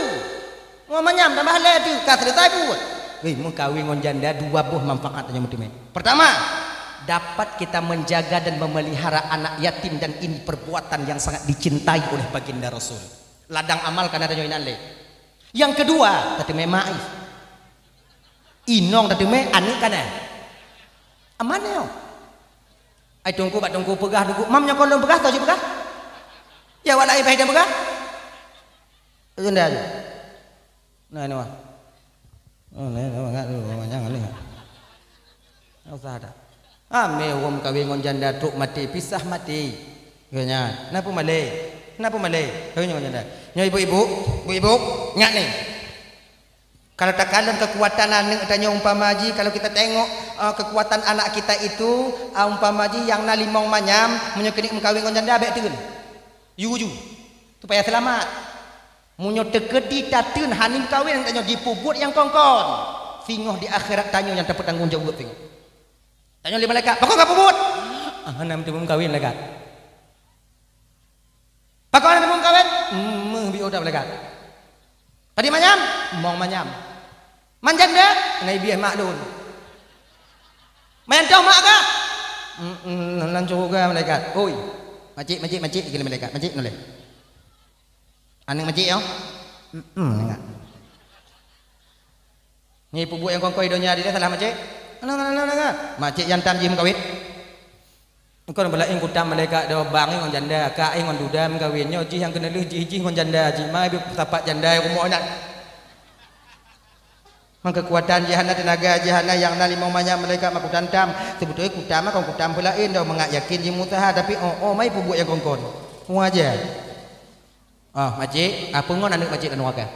Ngon manyam tambah lé tu, ka selesai buet. Weh, meukawen ngon janda dua boh manfaat nyang meuteumé. Pertama, Dapat kita menjaga dan memelihara anak yatim, dan ini perbuatan yang sangat dicintai oleh baginda Rasul. Ladang amal kana tanyoe inan lé. Yang kedua, tateumé ma'i. Inong tateumé aneuk kana. Aman nyoe. Ai teungku bak teungku peugah, teungku, "Mam, nyoe kon lôn peugah, toh jih peugah?" Ya, awak laén bah idang peugah. Itu ndak aja. Nah, ini mah. Oh, nah, ini mah, nggak, ini mah, jangan, ini mah. Nggak usah ada. Ah, mé ureueng kawin ngon janda trok maté, pisah maté. Geunya, napa malée? Napa malée? Kawin ngon janda. Nyoe ibu-ibu, ibu-ibu, nyak ni. Kalau takalon kekuatan aneuk tanyoe umpama jih, kalau kita tengok, eh, kekuatan anak kita itu, ah, umpama jih nyang na limong manyam, meunyoe keuneuk meukawin ngon janda, bék teun. Yu ju. Supaya seulamat. Meunyoe teukeudi tateun hana meukawin, tanyoe jipeubuet nyang kon-kon. Singoh di akhirat tanyoe nyang tapeutanggong jaweueb singoh. Tanyoe lé malaikat, "Pakon ka peubuet?" "Ah, hana meuteumé meukawin," malaikat. "Pakon hana meuteumé meukawin?" "Meuh biôh that," malaikat. "Padum manyam?" "Limong manyam." "Man janda?" "Hana ibieh mak lôn." "Man toh mak kah?" "Mm, mm, lam syeuruga," malaikat. "Oi, macik, macik, macik," kheun malaikat. "Macik noleh." Aneuk macik nyoe? Mm-mm, ingat. Nyoe peubuet nyang kon-kon di donya dilèe salah macik? Alah, alah, alah, alah. Macik nyang tam jih meukawin. Kon beulaén kutam malaikat dua bang ngon janda, kak ngon duda meukawin. Nyoe jih nyang keuneulheueh jih, jih ngon janda, jih mai sapat janda rumoh nyan. Mang keukuatan jih hana, teunaga jih hana, nyang na limong manyam malaikat mak kutam tam. Seubeutôi kutam kon kutam peulaén, dong mangat yakin jih meusaha, tapi oh, oh mai peubuet nyang kon-kon. Wajar. Ah, macik, apa ngon aneuk macik dan wakah?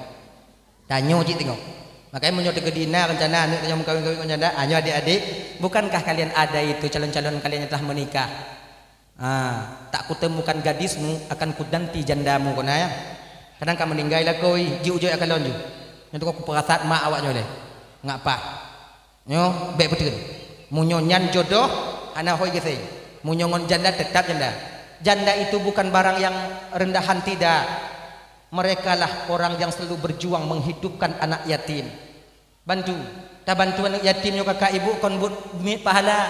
Tanyoe cit tengok. Makanya meunyoe teukeudi na rencana aneuk tanyoe meukawin-kawin ngon janda, ah, nyoe adik-adik, bukankah kalian ada itu calon-calon kalian yang telah menikah? Ah, tak kutemukan gadismu, akan kuganti jandamu, kona ya. Kadang ka meninggai lakoe, ji ujoe akan lon ju. Nyoe teuka kupeurasat mak awak nyoe lé. Ngak pah. Nyoe bék peuteun. Meunyoe nyan jodoh, hana hôi geuseng. Meunyoe ngon janda, tetap janda. Janda itu bukan barang yang rendahan, tidak. Merekalah orang yang selalu berjuang menghidupkan anak yatim. Bantu. Tabantu aneuk yatim nyoe kakak ibu kon buet miet pahala.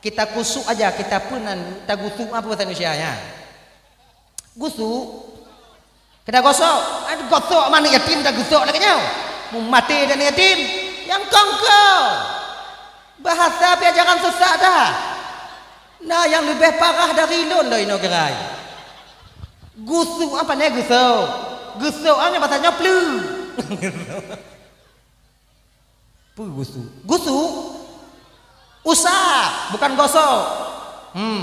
Kita kusuk aja, kita peunan, tagusuk apa bahasa Indonesia ya? Gusuk. Kena gosok. Ai gosok aneuk yatim dah gusok lagèe nyoe. Meumaté dan yatim. Nyang kongko. Bahasa pih ajaran sesat dah. Nah, nyang leubeh parah dari lôn lom inoe keurai. Gusuk apa nè gusok? Gusok apa bahasa nyoe pleu? Peue gusuk? Gusuk? Usap, bukan gosok. Hmm.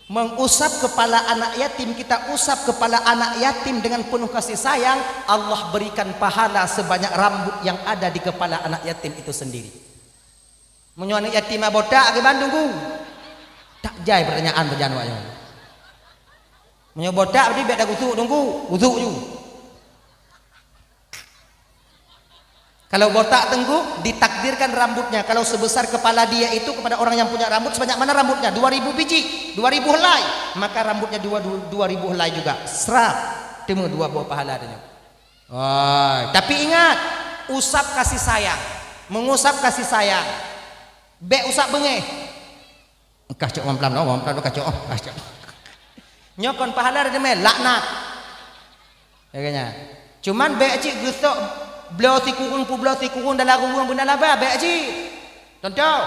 Mengusap kepala anak yatim, kita usap kepala anak yatim dengan penuh kasih sayang, Allah berikan pahala sebanyak rambut yang ada di kepala anak yatim itu sendiri. Meunyoe aneuk yatim botak, kiban teungku? Tak jai pertanyaan beujan awak nyoe. Meunyoe botak, berarti bék tagusuk teungku, gusuk ju. Kalau botak teungku, ditakdirkan rambutnya. Kalau sebesar kepala dia itu kepada orang yang punya rambut, sebanyak mana rambutnya? Dua ribu biji, dua ribu helai. Maka rambutnya dua, dua, dua ribu helai juga. Serap. Teuma dua boh pahala dia. Wah, tapi ingat, usap kasih sayang. Mengusap kasih sayang. Bék usap beungéh. Kah cok wan plan, oh, wan plan kah cok, oh, kah cok. Nyoe kon pahala teumé laknat. Ya kan, ya? Cuman bék cit geusok bloe sikureueng peubloe sikureueng dalam ruweueng beuna laba, bék cit. Contoh,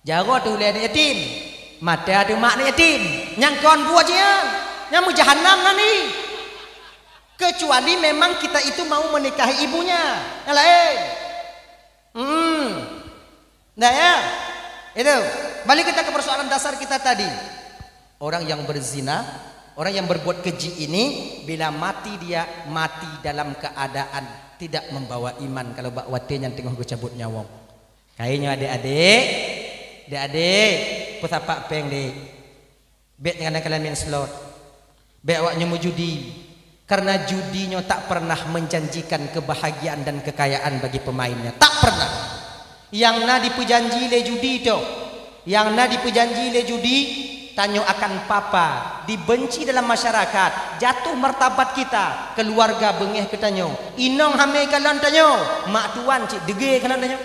jaroe teuh ulèe aneuk yatim, mata teuh mak aneuk yatim. Nyang kon buet jih nyan, nyang meujahanam nan ni. Kecuali memang kita itu mau menikahi ibunya. Yang lain. Hmm. Nah ya. Itu. Balik kita ke persoalan dasar kita tadi. Orang yang berzina, orang yang berbuat keji ini, bila mati dia, mati dalam keadaan tidak membawa iman kalau bak watèe nyan teungoh geucabut nyawöng. Kayée nyoe adik-adik, adik-adik, peusapat péng dek. Bék nyan kalian main slot. Bék awak nyoe meujudi. Karena judi nyoe tak pernah menjanjikan kebahagiaan dan kekayaan bagi pemainnya. Tak pernah. Nyang na dipeujanji lé judi toh. Nyang na dipeujanji lé judi, tanyoe akan papa, dibenci dalam masyarakat, jatuh martabat kita, keluarga beungéh keu tanyoe. Inong hamé kalon tanyoe, mak tuan cit deugé kalon tanyoe.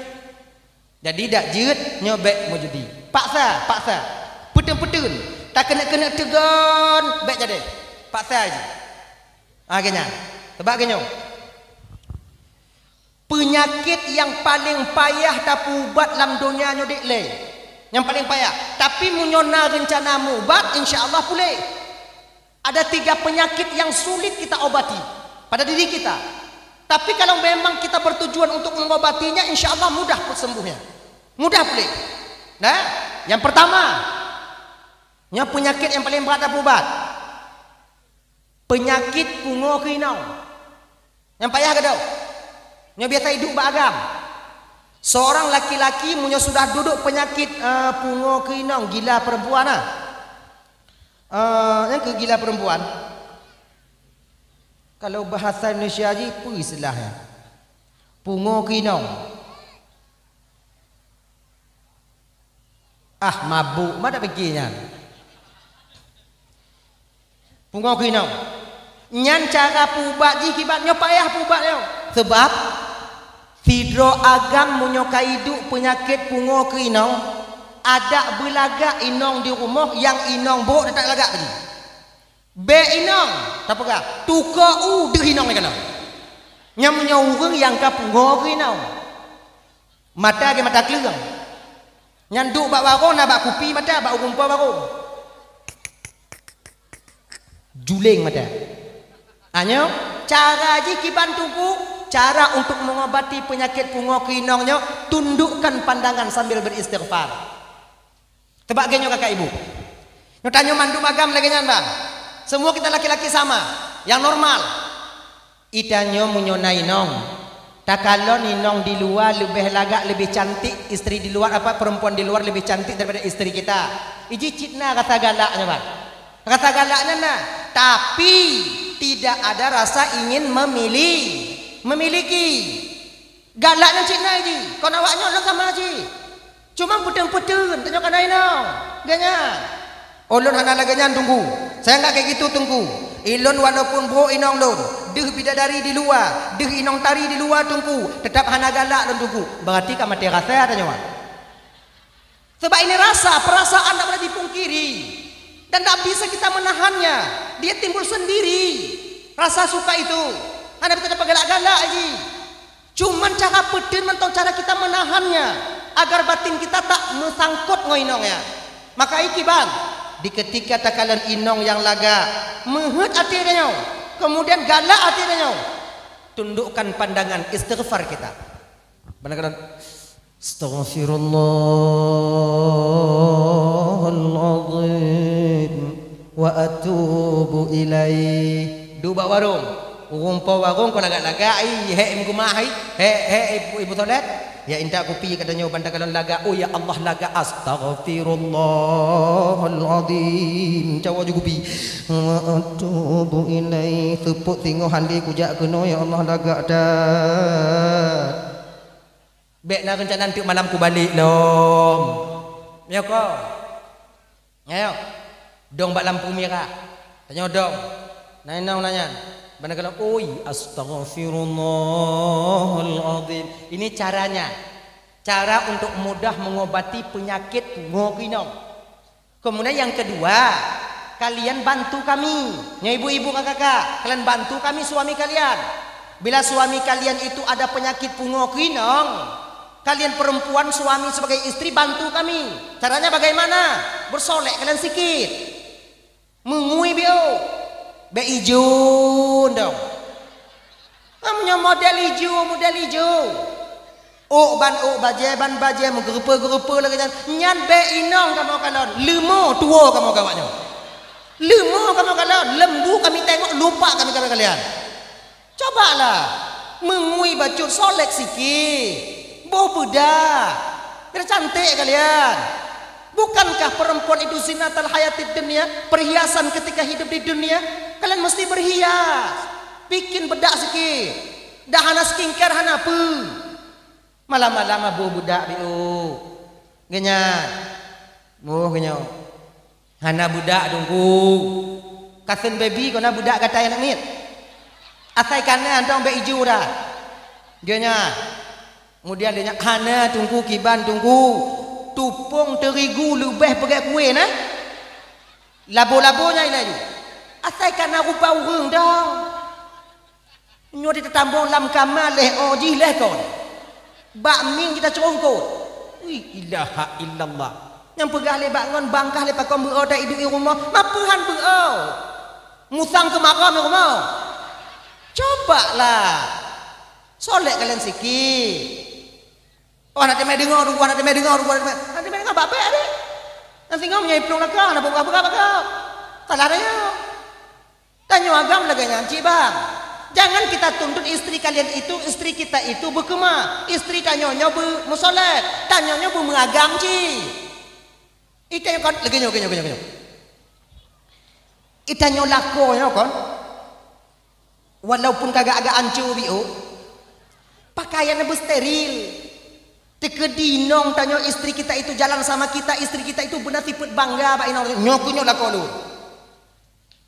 Jadi dak jeuet nyoe bék meujudi. Paksa, paksa. Peuteueng-peuteueng. Takeuneuk-keuneuk teugon, bèk jadi. Paksa jih. Ah, geuh nyan. Sabab geuh nyoe. Peunyakét nyang paleng payah tapeuubat lam donya nyoe dek lé. Nyang paleng payah. Tapi meunyoe na reuncana meuubat, insya Allah puléh. Ada tiga penyakit yang sulit kita obati pada diri kita. Tapi kalau memang kita bertujuan untuk mengobatinya, insya Allah mudah sembuhnya. Mudah pulih. Nah, yang pertama, nyoe penyakit yang paling berat dan berubat. Penyakit pungo keu inong. Nyang payah gadôh. Nyoe biasa iduek bak agam. Seorang laki-laki meunyoe sudah duek penyakit, eh, pungo keu inong, gila perempuan ah. Eh, nyang keu gila perempuan. Kalau bahasa Indonesia jih, peue istilahnya? Pungo keu inong. Ah, mabuk, ma dak pike nyan. Pungo keu inong. Nyan cara peuubat jih kiban nyoe payah peuubat nyoe. Sebab sidroe agam meunyoe ka iduek peunyakét pungo keu inong, adak beulagak inong di rumoh nyang inong bôk teutap lagak jih. Bèk inong, tapeugah, tukoe u deuh inong nyan keunoe. Nyan meunyoe ureueng nyang ka pungo keu inong. Mata geuh mata kleueng. Nyan duek bak warong na bak kupi mata, bak ureueng po warong. Juleng mata. Anyoe, cara jih kiban Teungku, cara untuk mengobati penyakit pungo keu inong nyoe, tundukkan pandangan sambil beristighfar. Teuba geuh nyoe kakak ibu. Nyoe tanyoe mandum agam lagèe nyan, bah. Semua kita laki-laki sama, yang normal. Itanyoe meunyoe na inong, takalon inong di luwa leubeh lagak, leubeh cantik, istri di luar, apa, perempuan di luar lebih cantik daripada istri kita. Iji cit na rasa galak nyoe, bah. Rasa galak nyan na, tapi tidak ada rasa ingin memili-, memiliki. Galak nyan cit na jih, kon awak nyoe lôn sama jih. Cuma peuteun-peuteun, tanyoe kana inong. Geuh nyan. Ulôn hana lagèe nyan, Teungku. Saya enggak kayak gitu, Teungku. Ilôn walaupun bôk inong lôn, deuh bidadari di luwa, deuh inong tari di luwa, Teungku, tetap hana galak lôn, Teungku. Berarti ka maté rasa tanyoe. Sebab ini rasa, perasaan tak boleh dipungkiri. Dan tak bisa kita menahannya. Dia timbul sendiri. Rasa suka itu. Hana bisa tapeugah galak-galak jih. Cuman cara peuteun mantong cara kita menahannya, agar batin kita tak meusangkot ngon inong nyan. Maka ikiban, di ketika takalon inong nyang lagak, meuheuet até tanyoe, kemudian galak até tanyoe, tundukkan pandangan, istighfar kita. Beuna kalon, "Astaghfirullahal azim wa atubu ilaih." Duek bak warong. Ureueng po warong kon lagak-lagak, ai, hék meukeumah, ai. Hék, hék, ibu, ibu toilet. Ya, intat kupi ka tanyoe ban takalon lagak. Oh, ya Allah, lagak. Astaghfirullahal azim. Cawa ju kupi. Wa atubu ilaih. Seupôt singoh hana kujak keunoe, ya Allah, lagak that. Bèk na reuncana teuk malam kubalek lom. Nyoe ko. Nyoe. Dong bak lampu mirah. Tanyoe dong. Na inong na nyan. Beuna kalon, "Oi, astaghfirullahal azim." Ini caranya. Cara untuk mudah mengobati penyakit pungo keu inong. Kemudian yang kedua, kalian bantu kami. Nyoe ibu-ibu, kakak-kakak, kalian bantu kami suami kalian. Bila suami kalian itu ada penyakit pungo keu inong, kalian perempuan suami sebagai istri bantu kami. Caranya bagaimana? Bersolek kalian sikit. Meungui biôh. Bèk ijo dong. Meunyoe model ijo, model ijo. Ôk ban ôk, bajèe ban bajèe, meugeureupeue-geureupeue lagèe nyan. Nyan bèk inong kamoe kalon. Leumo tuwoe kamoe keu awak nyoe. Leumo kamoe kalon, leumo kami tengok, lupa kami kalon kalian. Cobalah, meungui bacut, solek sikit. Boh beudak. Biar cantik kalian. Bukankah perempuan itu zinatal hayatid dunia, perhiasan ketika hidup di dunia? Kalian mesti berhias. Bikin bedak sikit. Dah hana skincare, hana peue. Malam-malam aboh beudak biôh. Geuh nyan. Boh geuh nyoe. Hana beudak Teungku. Kasen baby kon na beudak gata nyang miet. Asai kana dong bèk ijo dah. Geuh nyan. Kemudian geuh nyan, hana Teungku kiban Teungku. Tupông teurigu leubeh peugét kué na. Labo-labo nyan ilée ju. Asai ka na rupa ureuëng dong. Nyoe teutamong lam kama lhée oh jih lhée kon. Bak mieng jitacurongkot. Wih, ilaha illallah. Nyang peugah lé bak ngon bangkah lé pakon beuo ta iduek i rumoh. Mapeuhan beuo. Musang keu maram i rumoh. Coba lah. Solek kalian sikit. Oh, hana teumé deungoe, tunggu, hana teumé deungoe, tunggu, hana teumé, hana teumé deungoe, babek, adek. Nang singoh meunyoe iplueng laka, hana peugah-peugah bak kau. Salah tanyoe. Tanyoe agam lagée nyan cit, bang. Jangan kita tuntut istri kalian itu, istri kita itu beukeumah. Istri tanyoe nyoe beu-, meusolek. Tanyoe nyoe beumeuagam cit. Itanyoe kon, lagée nyoe, lagée nyoe, lagée nyoe. Itanyoe lakoe nyoe kon. Walaupun ka agak-agak ancô biôh, pakaian beusteril. Teukeudi inong tanyoe istri kita itu jalan sama kita, istri kita itu beuna sifeuet bangga bak inong. Nyoe keuh nyoe lakoe lôn.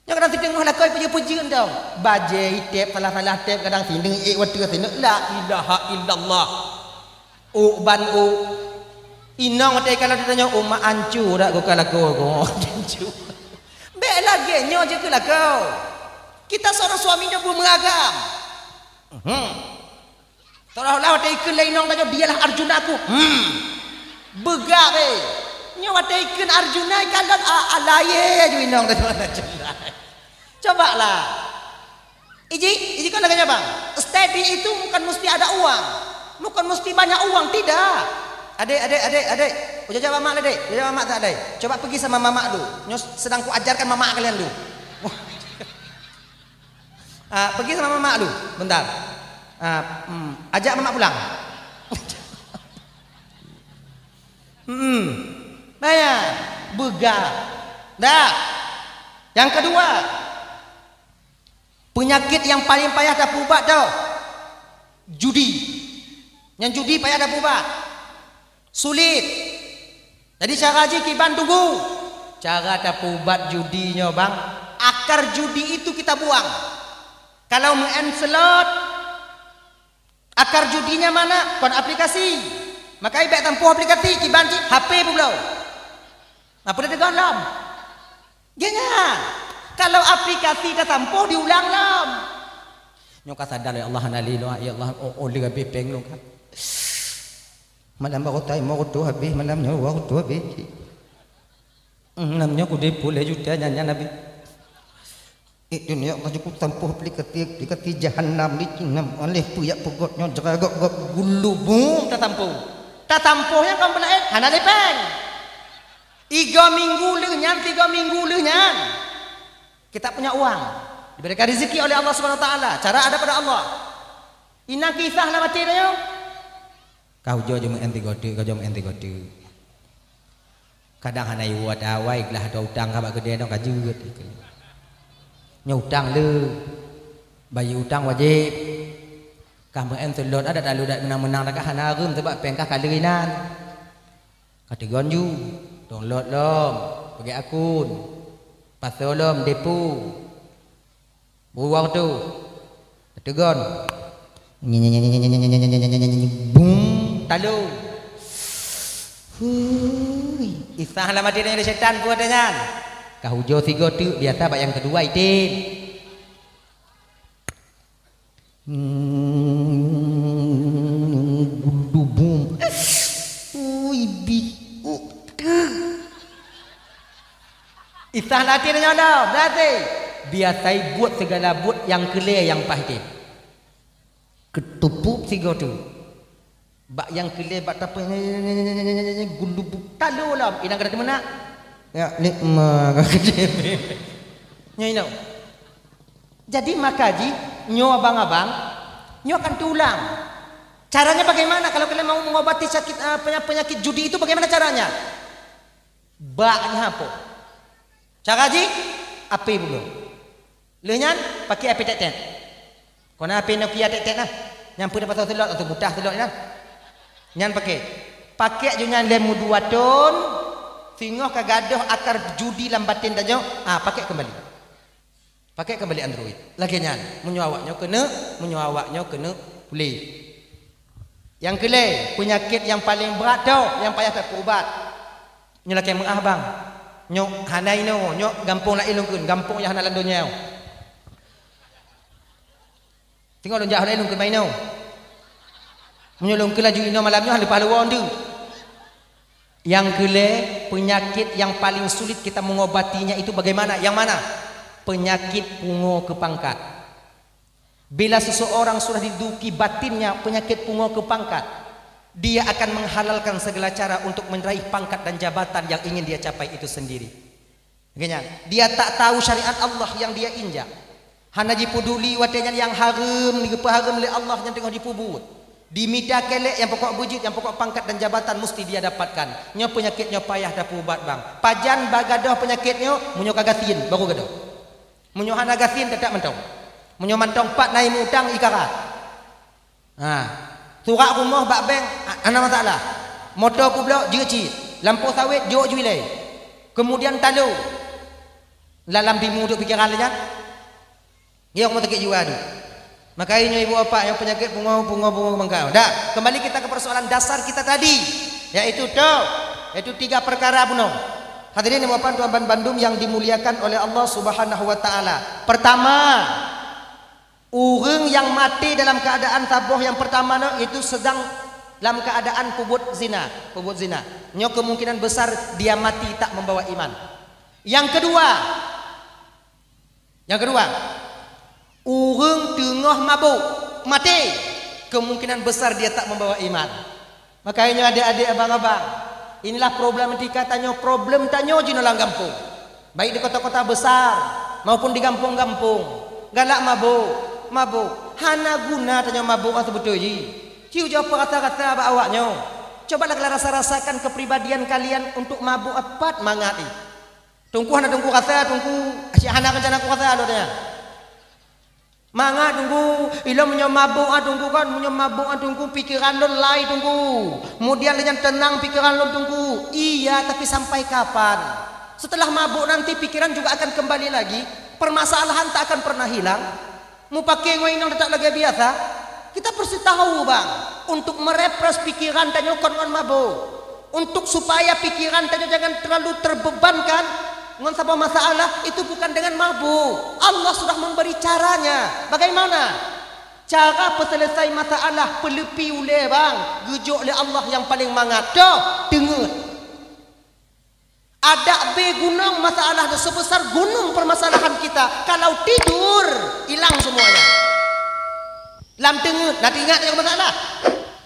Nyoe kadang siteungoh lakoe peujeuet-peujeuet dong. Bajée iteb salah-salah teb kadang sineuk ék watée sineuk la ilaha illallah. Ôk ban ôk. Inong watée kalau ditanyoe, "Oh, mak ancô dak goka lakoe ko?" Ancô. Bék lagée nyoe jeuet keu lakoe. Kita seorang suami nyoe beumeuagam. Hmm. Seolah-olah watée ikheun lé inong tanyoe, "Dialah Arjunaku." Hmm. Beugah, eh. Nyoe watée ikheun Arjuna ikalon a, a laie ju inong tanyoe Arjuna. Coba lah. Iji, iji kon lagée nyoe, bang. Steady itu bukan mesti ada uang. Bukan mesti banyak uang, tidak. Adek, adek, adek, adek. Ujaja mamak lah, dek. Ujaja mamak tak, dek. Coba pergi sama mamak lu. Nyoe sedang kuajarkan mamak kalian lu. Ah, pergi sama mamak lu, bentar. Ah, hmm, ajak mamak pulang. Hmm, bayar, beugah. Dah. Yang kedua, penyakit yang paling payah tapeuubat tu, judi. Nyang judi payah tapeuubat. Sulit. Jadi cara jih kiban tunggu. Cara tapeuubat judi nyoe, bang, akar judi itu kita buang. Kalau meu'en slot, akar judinya mana? Kon aplikasi. Maka bék tampoh aplikasi, kiban cit H P peubloe. Apa dia tegon lom? Geuhnyan, kalau aplikasi tatampoh diulang lom. Nyoe ka sadar, "Ya Allah, hana lé lôn, ya Allah, oh, oh, lé habéh péng lôn kan. Malam baru tai, mau tu habéh, malam nyoe baru tu habéh." Hmm, malam nyoe kudéh peuet juta nyan, nyan habéh. Eh, dunia Allah, jukut tampoh aplikasi, aplikasi jahanam ni, cinam oleh puyak peugöt nyoe, jera gok-gok gulu bu tatampoh. Tatampoh nyang kon beulaén, hana lé péng. Tiga minggu lheueh nyan, tiga minggu lheueh nyan. Kita punya uang. Diberikan rezeki oleh Allah Subhanahu Wa Taala. Cara ada pada Allah. Inan kisah lam até tanyoe. Kau jo jeuet meu'en tiga teuk, kau jo meu'en tiga teuk. Kadang hana iwoe awai, glah ada utang ka bak keudè nyoe ka jeuet. Nyoe utang le. Bayeue utang wajéb. Kah meu'en seulot adat lalu dak meunang-meunang dak hana reuem sabab péng kah ka le inan. Ka teugon ju, tong lot lom, peugét akun, pasoe lom depo. Buwang tu, ka teugon. Bum, talo. Hui, isah lam até nyan lé setan buet nyan. Ka hujoe sigoe teuk biasa bak nyang keudua item. Hmm, gudubum. Ui, bi. Isah lati nyoe dah, berarti. Biasai buet segala buet nyang keulé nyang paih teh. Keutupuk sigoe teuk. Bak nyang keulé bak tapeuh gulubu talo lom, inong ka teumeuna. Ya, nikma ka keudeh. Nyoe inong. Jadi maka jih nyoe abang-abang, nyoe akan teuulang. Caranya bagaimana kalau kalian mau mengobati sakit, eh, penya-, penyakit judi itu bagaimana caranya? Bak nyan po. Cara jih, api bunoe. Lheueh nyan, pakai api tek-tek. Kona api Nokia tek-tek nah. Nyang peue pasal selot atau butah selot nah. Nyan pakai. Pakai ju nyan lem dua ton, singoh ka gadoh akar judi lam batin tanyoe, ah, pakai kembali. Pakai kembali Android. Lagée nyan, meunyoe awak nyoe keuneuk, meunyoe awak nyoe keuneuk puléh. Nyang keulhèe, peunyakét nyang paleng brat toh nyang payah tapeuubat. Nyoe lakèe meu'ah, bang. Nyoe hana inoe, nyoe gampông laén lôn kheun, gampông nyang hana lam donya. Teungoh lôn jak hana lôn kheun inoe. Meunyoe lôn kheun laju inoe malam nyoe, leupah lôn woe deuh. Nyang keulhèe, peunyakét nyang paleng sulit kita mengobatinya itu bagaimana? Nyang mana? Peunyakét pungo keu pangkat. Bila seseorang sudah diduduki batinnya penyakit pungo keu pangkat, dia akan menghalalkan segala cara untuk meraih pangkat dan jabatan yang ingin dia capai itu sendiri. Makanya, dia tak tahu syariat Allah yang dia injak. Hana jipuduli watèe nyan nyang hareuem, geupeuhareuem lé Allah nyang teungoh jipeubuet. Dimita kelek, nyang pokok beujeuet, nyang pokok pangkat dan jabatan musti dia dapatkan. Nyoe peunyakét nyoe payah tapeuubat, bang. Pajan bak gadôh peunyakét nyoe, meunyoe ka gasien, baru gadôh. Meunyoe hana gasien, teutap mantong. Meunyoe mantong pat na imeutang, ikara. Ha. Surat rumoh bak bank, ha, hana masalah. Moto kublok, jeuet cit. Lampôh sawét, jok ju ilèe. Keumudian talo. Lam timu duek pikeran lé nyan. Nyoe meuteukét jiwa tu. Maka nyoe ibu bapak nyang peunyakét pungo, pungo, pungo bangkau. Dah, kembali kita ke persoalan dasar kita tadi, yaitu tu, yaitu tiga perkara bunoe. Hadirin ibu bapak tuan ban bandum yang dimuliakan oleh Allah Subhanahu wa taala. Pertama, ureueng nyang maté dalam keadaan saboh nyang pertama nyoe itu sedang dalam keadaan peubuet zina, peubuet zina. Nyoe kemungkinan besar dia mati tak membawa iman. Yang kedua, Nyang keudua, ureueng teungoh mabök, maté, kemungkinan besar dia tak membawa iman. Makanya adék-adék, abang-abang, inilah problematika tanyoe, problem tanyoe jinoe lam gampông. Baik di kota-kota besar maupun di gampông-gampông. Galak mabök, mabök. Hana guna tanyoe mabök ah seubeutôi jih. Ci ujoe peurasa-rasa bak awak nyoe. Cobalah kalian rasa-rasakan kepribadian kalian untuk mabök, apat mangat ih. Teungku hana teungku rasa, teungku asyik hana rencana ku rasa lôn nyan. Mangat teungku, ilôn meunyoe mabök ah teungku kan, meunyoe mabök ah teungku, pikeran lôn lai teungku. Kemudian lé nyan teunang pikeran lôn teungku. Iya, tapi sampai kapan? Setelah mabök nanti pikiran juga akan kembali lagi. Permasalahan tak akan pernah hilang. Mupake ngon inong teutap lagèe biasa. Kita pasti tahu, bang, untuk merepres pikiran tanyoe kon ngon mabök. Untuk supaya pikiran tanyoe jangan terlalu terbebankan ngon saboh masalah, itu bukan dengan mabök. Allah sudah memberi caranya. Bagaimana? Cara peuselesai masalah, peuleupi ulèe, bang, geujok lé Allah nyang paleng mangat. Toh, teungeut. Adak bée gunong masalah tu sebesar gunong permasalahan kita. Kalau tidur, hilang semuanya. Lam teungeut, na teuingat nyang masalah.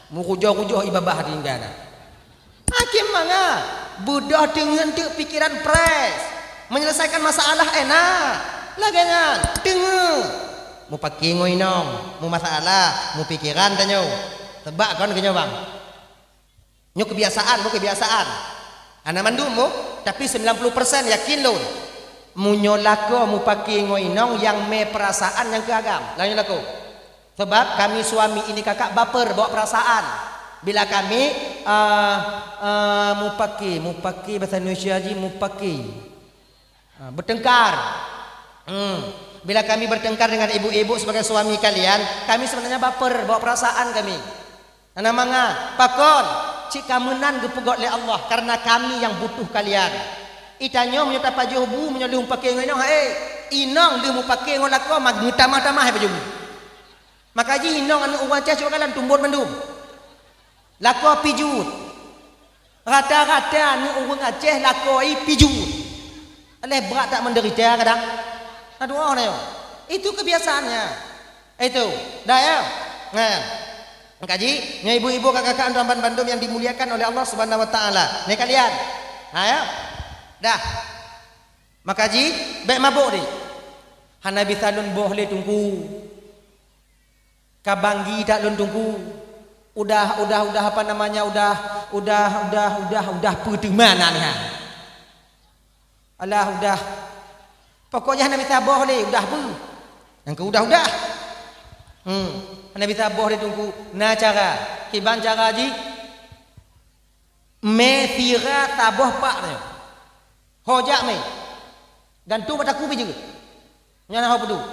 Meukujoh-kujoh ié babah tinggai na. Akhé mangat, beudôh teungeut teuk pikiran fresh. Menyelesaikan masalah enak. Lagèe nyan, teungeut. Mupake ngon inong, mumasalah, mupikiran tanyoe. Seubab kon keu nyoe, bang. Nyoe kebiasaan, nyoe kebiasaan. Hana mandum, oh, tapi sembilan puluh persen yakin lôn. Meunyoe lakoe mupake ngon inong nyang mé perasaan nyang keu agam, laén lakoe. Sebab kami suami ini kakak baper bawa perasaan. Bila kami, eh, eh, mupake, mupake bahasa Indonesia jih mupake. Ha, bertengkar. Hmm. Bila kami bertengkar dengan ibu-ibu sebagai suami kalian, kami sebenarnya baper, bawa perasaan kami. Hana mangat, pakon? Cit ka meunan geupeugöt lé Allah, karena kami yang butuh kalian. Itanyoe meunyoe tapajoh bu, meunyoe lheueh mupake ngon inong, hai, inong lheueh mupake ngon lakoe, ma-, meutamah-tamah hai pajoh bu. Maka jih inong aneuk ureueng Aceh cok kalon tumbot mandum. Lakoe pih jeuet. Rata-rata aneuk ureueng Aceh lakoe pih jeuet. Aléh brat that menderita kadang. Aduh, oh, na yo. Itu kebiasaannya. Itu. Dah ya. Nah. Maka jih, nyoe ibu-ibu, kakak-kakak, tuan ban bandum yang dimuliakan oleh Allah Subhanahu wa taala. Ni kalian. Ha ya. Dah. Maka jih, bèk mabök deh. Hana bisa lôn boh lé Teungku. Ka banggi that lôn Teungku. Udah, udah, udah, apa namanya, udah, udah, udah, udah, udah peue teuma na nyan. Alah, udah. Pokoknya hana bisa boh lé, udah peue. Nyang keu udah, udah. Hmm. Hana bisa boh lé Teungku. Na cara. Kiban cara jih. Mé sira saboh pak nyoe. Ho jak mé. Gantung bak takue pih jeuet. Nyan ho peuduek.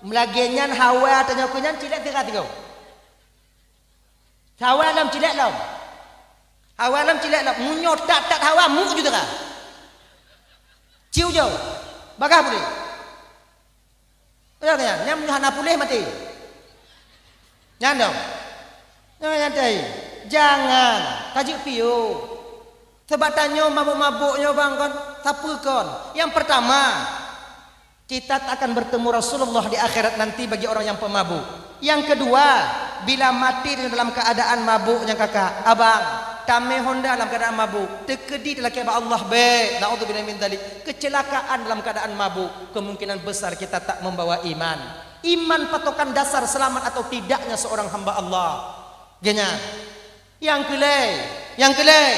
Meulagèe nyan hawa tanyoe keu nyan cit lé sira sigoe. Hawa lom, cilék lom. Hawa lom, cilék lom. Meunyoe that-that hawa, mu ju teuka. Ciu jauh. Bagah boleh. Beutôi nyan, nyan meunyoe hana puléh maté. Nyan dong. Nyan, nyan teuh. Jangan. Ka jeuet piôh. Sabab tanyoe mabök-mabök nyoe bang kon, sapeue kon. Yang pertama, kita tak akan bertemu Rasulullah di akhirat nanti bagi orang yang pemabuk. Yang kedua, bila mati dalam keadaan mabuk nyang kakak, abang, tamé honda dalam keadaan mabuk, teukeudi talakée bak Allah, bèk, naudzubillah min dzalik, kecelakaan dalam keadaan mabuk, kemungkinan besar kita tak membawa iman. Iman patokan dasar selamat atau tidaknya seorang hamba Allah. Geuh nyan. Nyang keulhèe, nyang keulhèe.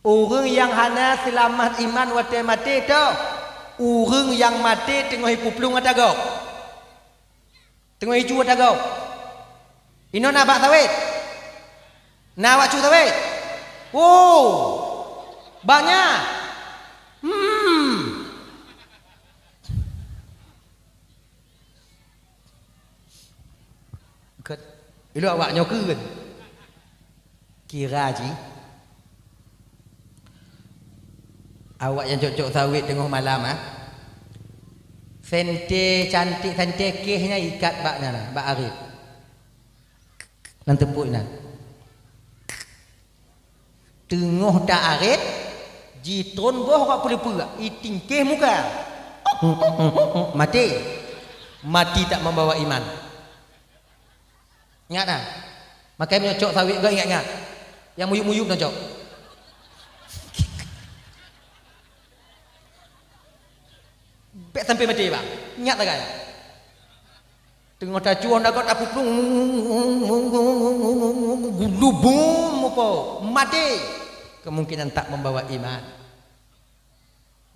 Ureuëng nyang hana seulamat iman watée maté toh, ureuëng nyang maté teungoh ipeuplueng ata gob. Teungoh iju ata gob. Inoe na bak sawét? Na bak cu sawét? Oh, banyak. Hmm. Ket-, ilok awak nyoe keun. Kira jih. Awak nyang cok-cok sawét teungoh malam, ah. Sente cantik, sente kéh nyan ikat bak nyan, bak arét. Nan teupok nyan. Teungoh ta arét, jitron boh bak peuleupeue, itingkéh muka. Maté. Mati tak membawa iman. Ingat nah. Makai meunyoe cok sawét gak ingat-ingat. Yang muyup-muyup na cok. Bèk sampai maté, bang. Ingat sagai. Teungoh tacuah dagot, tapeuplueng, gulubum mupo, maté. Kemungkinan tak membawa iman.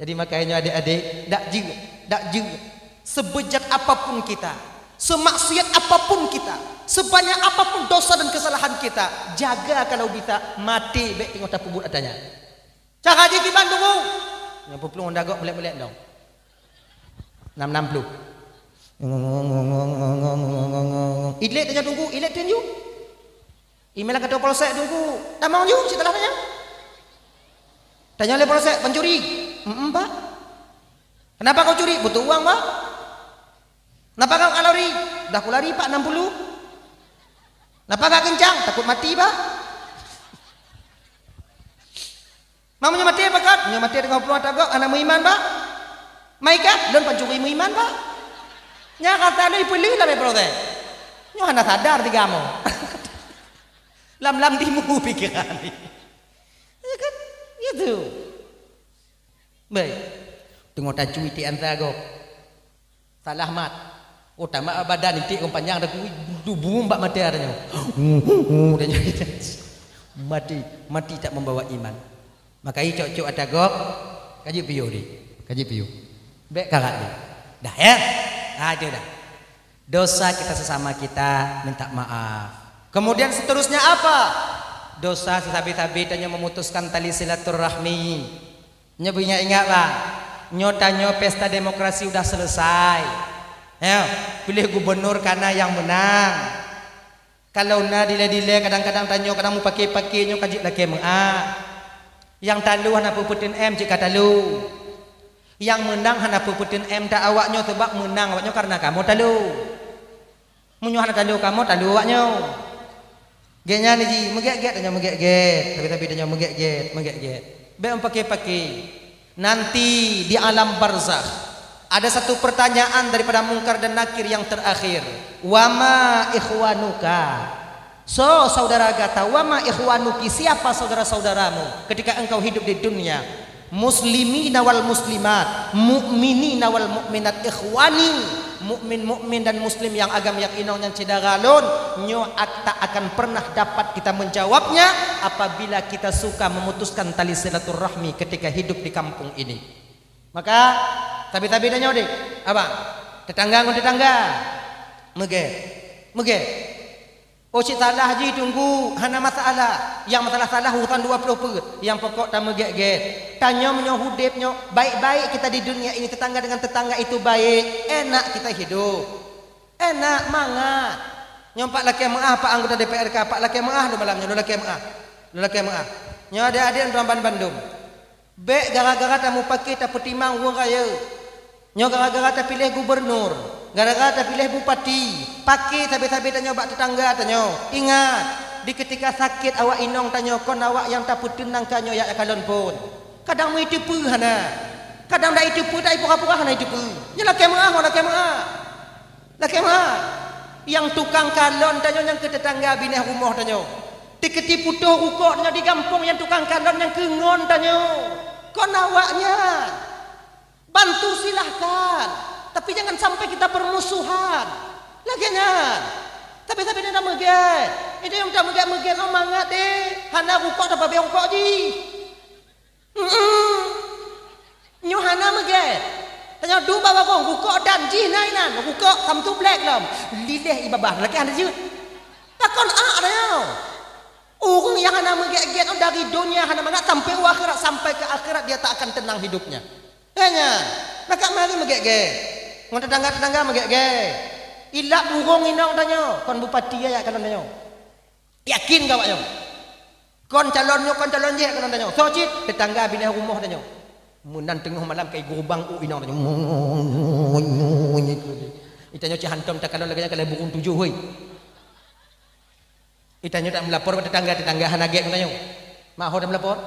Jadi makanya adik-adik, dak jeuet, dak jeuet. Sebejat apapun kita, semaksiat apapun kita, sebanyak apapun dosa dan kesalahan kita, jaga kalau bisa maté bèk teungoh tapeubuet ata nyan. Cara jih kiban tunggu. Nyang peuplueng dagot meulek-meulek dong. Enam enam puluh. Ilek tanya tunggu, ilek tunjuk. Email kantor polsek tunggu. Tamong ju, setelah tanya. Tanya oleh polsek, pencuri. Mm, Pak. Kenapa kau curi? Butuh uang, Pak. Kenapa kau lari? Dah ku lari, Pak, enam puluh. Kenapa kau kencang? Takut mati, Pak. Meunyoe maté pakat, meunyoe maté teungoh peuluh ata gob, hana meuiman, Pak. Mai ka, lôn pancuri meuiman, Pak. Nyan rasa lôn ipeuleueh lam proses. Nyoe hana sadar tiga mo. Lam-lam timu pikiran. Ya kan? Gitu. Baik. Teungoh tacui ti ansa gob. Salah mat. Oh, tamat badan itik ureuëng panyang dah kui, dubum bak mata dah nyoe. Dah nyoe. Mati, mati tak membawa iman. Maka i cok-cok ata gob, kaji piyu di. Kaji piyu. Bek karat di. Dah ya? Ha, itu dah. Dosa kita sesama kita minta maaf. Kemudian seterusnya apa? Dosa sesabe-sabe tanya memutuskan tali silaturahmi. Nyoe beuingat-ingat lah, nyoe tanyoe pesta demokrasi udah selesai. Ya, pilih gubernur kana nyang menang. Kalau na dilée-dilée kadang-kadang tanyoe kadang mupake-pake nyoe ka jeuet lakée meu'ah. Nyang talo hana peupeuteun M cit ka talo. Nyang menang hana peupeuteun M ta awak nyoe sebab menang awak nyoe karena kamoe talo. Meunyoe hana talo kamoe, talo awak nyoe. Gét nyan ji, meugét-gét tanyoe meugét-gét, tapi-tapi tanyoe meugét-gét, meugét-gét. Bék meupake-pake. Nanti di alam barzakh, ada satu pertanyaan daripada Mungkar dan Nakir yang terakhir. "Wa ma ikhwanuka?" So, saudara gata, "Wa ma ikhwanuki?" Siapa saudara-saudaramu ketika engkau hidup di dunia? Muslimina wal muslimat, mukminina wal mukminat, ikhwani, mukmin-mukmin dan muslim nyang agam nyang inong nyang syedara lôn, nyoe ak-, tak akan pernah dapat kita menjawabnya apabila kita suka memutuskan tali silaturahmi ketika hidup di kampung ini. Maka, tabi-tabi tanyoe deh, abang, tetangga ngon tetangga, meugét, meugét. Oh, cit salah jih tunggu, hana masalah. Nyang masalah-salah urusan dua ploh peuet. Nyang pokok tameugét-gét. Tanyoe meunyoe udeb nyoe, baik-baik kita di dunia ini, tetangga dengan tetangga itu baik, enak kita hidup. Enak mangat. Nyoe Pak lakée meu'ah, Pak anggota D P R K, Pak lakée meu'ah lôn malam nyoe, lôn lakée meu'ah. Lôn lakée meu'ah. Nyoe adék-adék droe bandum. Bék gara-gara tamupakée tapeutimang ureuëng rayeuk. Nyoe gara-gara tapiléh gubernur, gara-gara tapiléh bupati, pakée sabe-sabe tanyoe bak teutangga tanyoe. Ingat, di keutika sakét awak inong tanyoe kon awak nyang tapeuteunang tanyoe jak kalon phon. Kadang meuiteupeue hana. Kadang dak iteupeue, dak ipura-pura hana iteupeue. Nyoe lakée meu'ah, nyoe lakée meu'ah. Lakée meu'ah. Nyang tukang kalon tanyoe nyang keu teutangga binéh rumoh tanyoe. Tikeuti putôh rukok tanyoe di gampông nyang tukang kalon nyang keu ngon tanyoe. Kon awak nyan. Bantu silahkan. Tapi jangan sampai kita permusuhan. Lagée nyan. Tapi-tapi ni dah meugét. Itu yang dah meugét-meugét oh mangat deh. Hana rukok dah babeh rukok jih. Mm-mm. Nyoe hana meugét. Tanyoe duek bak bagong, rukok dan jih na inan, rukok samtu black lom. Liléh i babah, lakée hana jeuet. Pakon ak tanyoe. Ureuëng nyang hana meugét-gét dari donya hana mangat sampai u akhirat, sampai ke akhirat dia tak akan tenang hidupnya. Hanya, maka mari meugét-gét. Ngon tetangga-tetangga meugét-gét. Ilak burong inong tanyoe, kon bupati ya, ya kalon tanyoe. Yakin keu awak nyoe? Kon calon nyoe, kon calon jih, kon tanyoe. Soe cit? Tetangga binéh rumoh tanyoe. Meunan teungoh malam kai geurubang u inong tanyoe. Itanyoe cit hantom takalon lagée nyan ka lhée burong tujoh, hoi. Itanyoe tak meulapor bak tetangga, tetangga hana gét ngon tanyoe. Mak ho tak meulapor?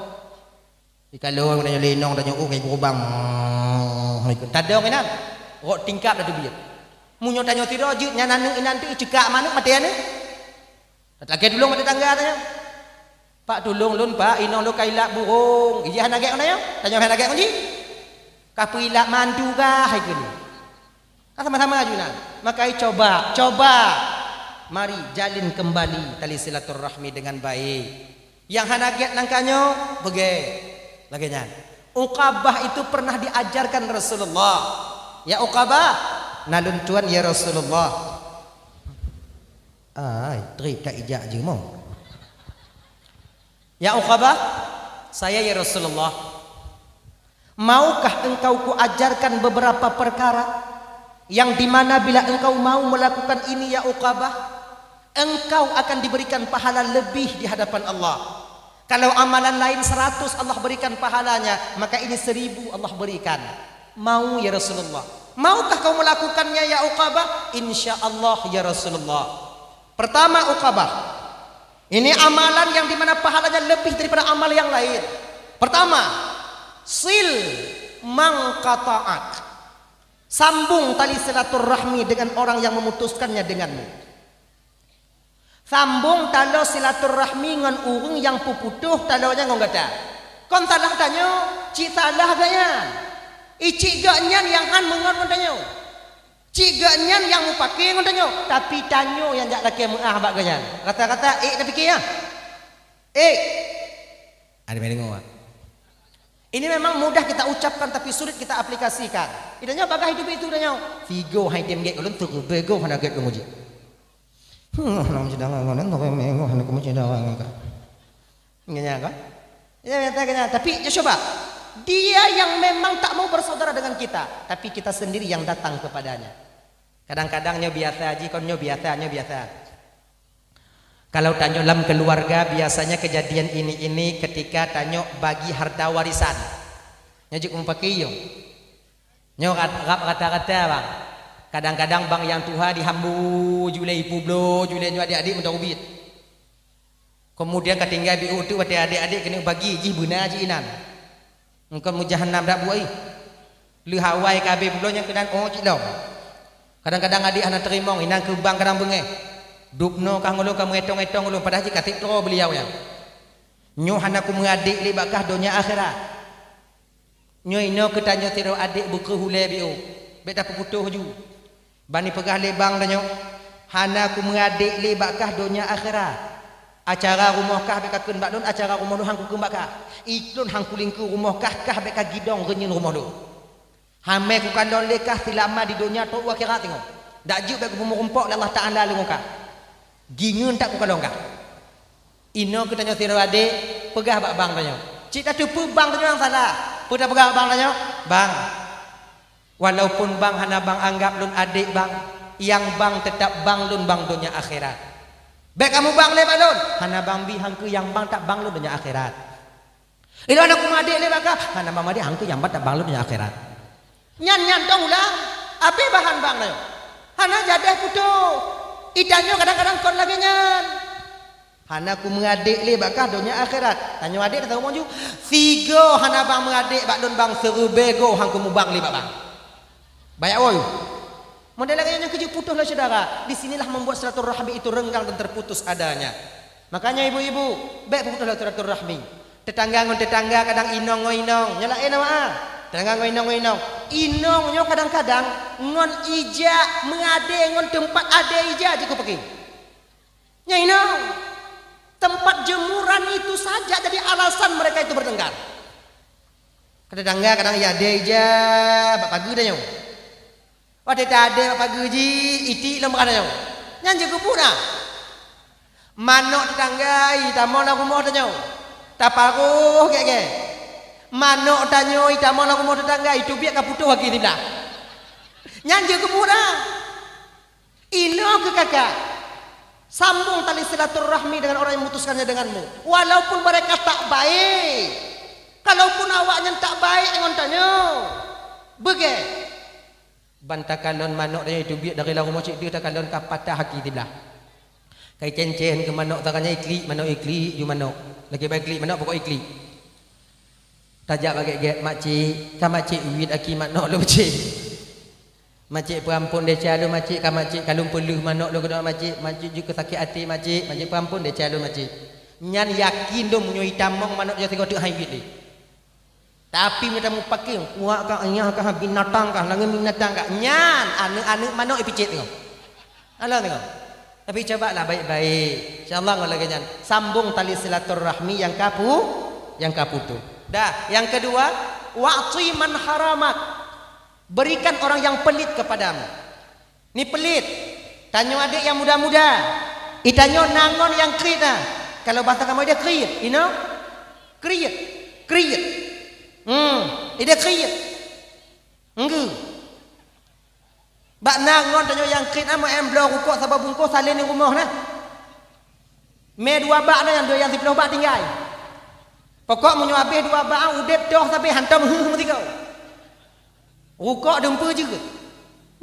Ikalon tanyoe lé inong tanyoe, oh, kai geurubang. Tadong inan. Rot tingkap dah teubiet. Meunyoe tanyoe sidroe jeuet nyan aneuk inan teuh ceukak manok maté aneuk. Lakée tulông bak tetangga tanyoe. Pak, tulông lôn, Pak, inong lôn ka ilak burong. Ijih hana gét ngon tanyoe? Tanyoe hana gét ngon jih? Ka peuilak mantu kah hai keunoe? Ka sama-sama aju na. Maka coba, coba. Mari jalin kembali tali silaturahmi dengan baik. Nyang hana gét nangka nyoe, beugét. Lagée nyan. Uqabah itu pernah diajarkan Rasulullah. Ya Uqabah, na lôn tuan ya Rasulullah. Ai, trép ka ijak jeumong. Ya Uqabah, saya ya Rasulullah. Maukah engkau kuajarkan beberapa perkara yang di mana bila engkau mau melakukan ini ya Uqabah, engkau akan diberikan pahala lebih di hadapan Allah. Kalau amalan lain seratus Allah berikan pahalanya, maka ini seribu Allah berikan. Mau ya Rasulullah. Maukah kau melakukannya ya Uqabah? Insya Allah ya Rasulullah. Pertama Uqabah. Ini amalan yang dimana pahalanya lebih daripada amal yang lain. Pertama, sil man qata'ak. Sambung tali silaturahmi dengan orang yang memutuskannya denganmu. Sambong taloe silaturahmi ngon ureuëng nyang peuputôh taloe nyan ngon gata. Kon salah tanyoe, cit salah gobnyan. Icit gobnyan nyang han meungon ngon tanyoe. Cit gobnyan nyang mupakée ngon tanyoe, tapi tanyoe nyang jak lakée meu'ah bak gobnyan. Rata-rata ék tapike nyan. Ék. Ada meudeungoe? Ini memang mudah kita ucapkan tapi sulit kita aplikasikan. Itanyoe bagaih teubiet itu tanyoe. Figo hai tem gét ulôn tu bego hana gét lôn uji. Hmm, hana meusidang ngon nang tapi mego hana meusidang ngon ka. Nyan kan? Ya, ya, ya, tapi ya coba. Dia yang memang tak mau bersaudara dengan kita, tapi kita sendiri yang datang kepadanya. Kadang-kadang nyoe biasa ji, kon nyoe biasa, nyoe biasa. Kalau tanyoe lam keluarga, biasanya kejadian ini-ini ketika tanyoe bagi harta warisan. Nyoe jeuet mupakée yo. Nyoe rat-, rab rata-rata bang. Kadang-kadang bang nyang tuha dihambu julée, ipubloe julée nyoe adik-adik meudarubiet. Kemudian ka tinggai biu tu watée adik-adik keuneuk bagi jih beuna jih inan. Engkon meujahanam dak buai. Leuh awai ka abéh pulo nyang keunan oh cit lom. Kadang-kadang adik hana teurimong, inan keu bang kadang beungéh. Dubnoe kah ngulu ka meuetong-etong ulôn padahai jih ka tiep troe beuliau nyan. Nyoe hana kumeuadék lé bak kah donya akhirat. Nyoe inoe keu tanyoe sidroe adék beukreuh ulée biôh, bék tapeuputôh ju. Bani peugah lé bang tanyoe, hana kumeuadék lé bak kah donya akhirat. Acara rumoh kah bék kakheun bak lôn, acara rumoh lôn han kukheun bak kah. Ilôn han kulingkeu rumoh kah, kah bék kagidong reunyeun rumoh lôn. Hamé kukalon lé kah seulama di donya trok u akhirat teungoh. Dak jeuet bék kupeumeurumpok lé Allah Taala lé ngon kah. Gingeun that kukalon kah. Inoe keu tanyoe sidroe adék, peugah bak bang tanyoe. Cit tateupeue bang tanyoe nyang salah. Peue tapeugah bak bang tanyoe? Bang, walaupun bang hana bang anggab lôn adék bang, Nyang bang teutap bang lôn bang donya akhirat. Bék kamoe bang lé bak lôn, hana bang bi hangkeu nyang bang teutap bang lôn donya akhirat. Ilôn hana kumeuadék lé bak kah, hana bang meuadék hangkeu nyang bang teutap bang lôn donya akhirat. Nyan nyan tong ulang, abéh bahan bang nyoe. Hana jadeh putôh. Itanyoe kadang-kadang kon lagée nyan. Hana kumeuadék lé bak kah donya akhirat. Tanyoe adék teuh maju. Sigoe hana bang meuadék bak lôn bang, seureubée goe hangkeu mubang lé bak bang. Bayak woi. Model lagée nyan keujeuet putôh lé syedara. Di sinilah membuat silaturahmi itu renggang dan terputus adanya. Makanya ibu-ibu, bék putôh lé silaturahmi. Tetangga ngon tetangga kadang inong ngon inong, nyoe laén awak ah. Tetangga ngon inong ngon inong. Inong nyoe kadang-kadang ngon ija meuadé ngon teumpat adé ija jikeu peuki. Nyan inong. Tempat jemuran itu saja jadi alasan mereka itu bertengkar. Ka tetangga kadang ija adé ija bak pageue tanyoe. Watée tadé bak pageue jih, itik lom bak tanyoe. Nyan jeuet keupeue na. Manök tetangga itamong lam rumoh tanyoe. Taparoh gét-gét. Manök tanyoe itamong lam rumoh tetangga, iteubiet ka putôh gaki siblah. Nyan jeuet keupeue na. Inoe keu kakak. Sambung tali silaturahmi dengan orang yang memutuskannya denganmu. Walaupun mereka tak baik. Kalaupun awaknyan tak baik ngon tanyoe. Beugét. Ban takalon manök tanyoe iteubiet dari lam rumoh cit deuh takalon ka patah gaki siblah. Ka icén-cén keu manök, tanyoe iklik, manök iklik, ju manök. Lagée ba iklik manök pokok iklik. Tajak bak gét-gét, "Makcik, ka makcik uit gaki manök lôn, cik." "Makcik, peuampon desya lôn, makcik, ka makcik ka lôn peuleueh manök lôn keudroe, makcik. Makcik jeuet keu sakét até, makcik. Makcik, peuampon desya lôn, makcik." Nyan yakin dong meunyoe itamong manök nyan sigoe teuk han uit lé. Tapi meunyoe tamupaké, kuak kah, nyah kah, binatang kah, langét binatang kah, nyan aneuëk-aneuëk manök ipicét nyoe. Alah nyoe. Tapi cobalah baik-baik. Insya Allah ngon lagée nyan sambung tali silaturahmi nyang ka pu-, nyang ka putôh. Dah, yang kedua, wa'ti man haramak. Berikan orang yang pelit kepadamu. Ni pelit. Tanyoe adék nyang muda-muda. Itanyoe na ngon nyang kriet na. Kalau bahasa kamoe dia kriet, inoe? Kriet. Kriet. Hmm, ida kriet. Enggeu. Bak na ngon tanyoe nyang kriet na, meu-em bloe rukok saboh bungkôh salén di rumoh na. Mé dua bak na nyang dua nyang siplôh bak tinggai. Pokok meunyoe abéh dua bak, udeb toh sabe hantom heuh meusigoe. Rukok dumpeue jeuet.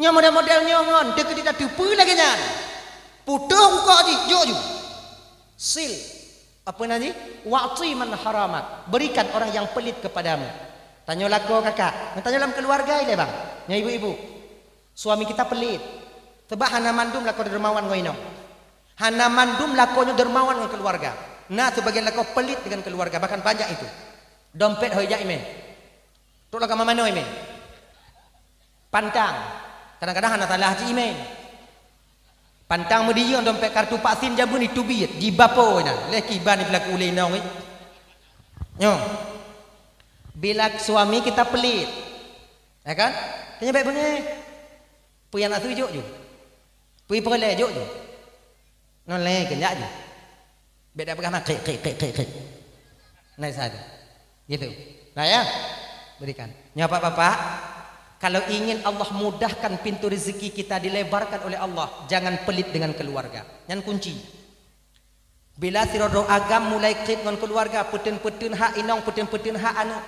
Nyoe model-model nyoe ngon teukeudi tateupeue lagée nyan. Putôh rukok jih, jok ju. Sil. Apa nan jih? Wa'ti man haramak. Berikan orang yang pelit kepadamu. Tanyoe lakoe kakak. Tanyoe lam keuluwarga ilée bang. Nyoe ibu-ibu. Suami kita pelit. Sebab hana mandum lakoe dermawan ngon inong. Hana mandum lakoe nyoe dermawan ngon keuluwarga. Na seubagian lakoe pelit dengan keuluwarga, bahkan banyak itu. Dompet hôi jak imé. Trok lam kama manoe imé. Pantang. Kadang-kadang hana salah cit imé. Pantang meudiyeueng dompet kartu vaksin jameun iteubiet, jibapo inan. Lé kiban ipeulaku lé inong, eh. Nyoe. Bila suami kita pelit. Ya kan? Tanya baik beungéh. Peue nyang na su jok ju. Peue peureulée jok ju. Non lé keunjak ju. Bék dak peugah na krik, krik, krik, krik, krik. Nah, sa tu. Gitu. Nah, ya. Berikan. Nyoe, Bapak-bapak, kalau ingin Allah mudahkan pintu rezeki kita dilebarkan oleh Allah, jangan pelit dengan keluarga. Nyan kunci. Bila sidroe-droe agam mulai kriet ngon keluarga, peuteun-peuteun hak inong, peuteun-peuteun hak aneuk,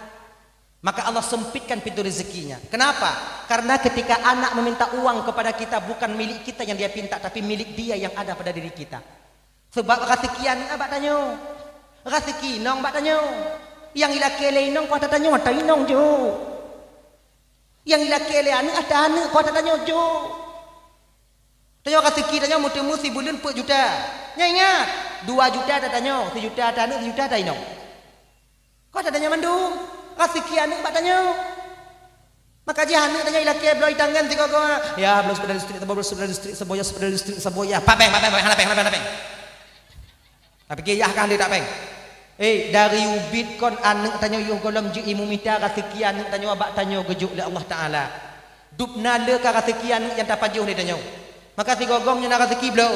maka Allah sempitkan pintu rezekinya. Kenapa? Karena ketika anak meminta uang kepada kita, bukan milik kita yang dia pinta, tapi milik dia yang ada pada diri kita. Sebab raseuki aneuk bak tanyoe, raseuki inong bak tanyoe. Nyang ilakée lé inong kuasa tanyoe, ata inong jok. Nyang ilakée lé aneuk, ata aneuk kuasa tanyoe jok. Tanyoe raseuki tanyoe meuteumé sibuleuen peuet juta. Nyan ingat, dua juta ata tanyoe, sijuta ata aneuk, sijuta ata inong. Kuasa tanyoe mandum, raseuki aneuk bak tanyoe. Maka jih aneuk tanyoe ilakée bloe itangan sigoe-goe. Ya, bloe seupeda listrik saboh, bloe seupeda listrik saboh, ya seupeda listrik saboh, ya. Papéng, papéng, papéng, hana péng, hana péng. Tapike yah kah lé tapéng. Eh, dari ubit kon aneuk tanyoe yoh gohlom jeuet imumita raseuki aneuk tanyoe bak tanyoe geujok lé Allah Taala. Dubna le ka raseuki aneuk nyang tapajoh lé tanyoe. Maka sigoe-goe nyoe na raseuki bloe.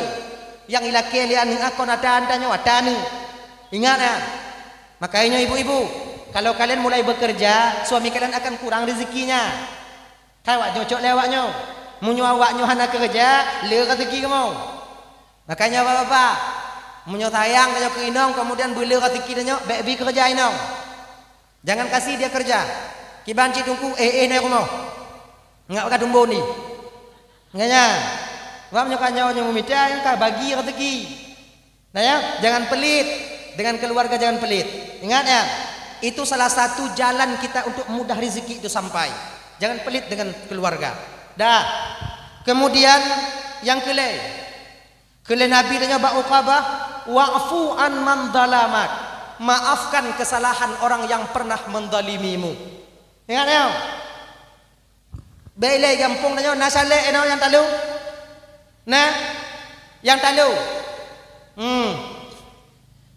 Nyang ilakée lé aneuk kon ata tanyoe, ata aneuk. Ingat ya. Makanya ibu-ibu, kalau kalian mulai bekerja, suami kalian akan kurang rezekinya. Ka awak nyoe cok lé awak nyoe. Meunyoe awak nyoe hana keureuja, le raseuki kamoe. Makanya bapak-bapak, meunyoe sayang tanyoe keu inong, kemudian beule raseuki tanyoe, bèk bi keureuja inong. Jangan kasih dia kerja. Kiban cit teungku, eh, eh, na rumoh. Ngat ka tumbon di. Nganya. Sebab nyoe ka nyoe, nyoe meumita, nyoe ka bagi raseuki. Nah ya, jangan pelit. Dengan keluarga jangan pelit. Ingat ya, itu salah satu jalan kita untuk mudah rezeki itu sampai. Jangan pelit dengan keluarga. Dah. Kemudian yang kelai. Kelai Nabi tanya bak Uqabah, "Wa'fu an man zalamak." Maafkan kesalahan orang yang pernah menzalimimu. Ingat ya. Bèk ilèe gampông tanyoe, na salek inoe nyang talu? Na? Nyang talu? Hmm.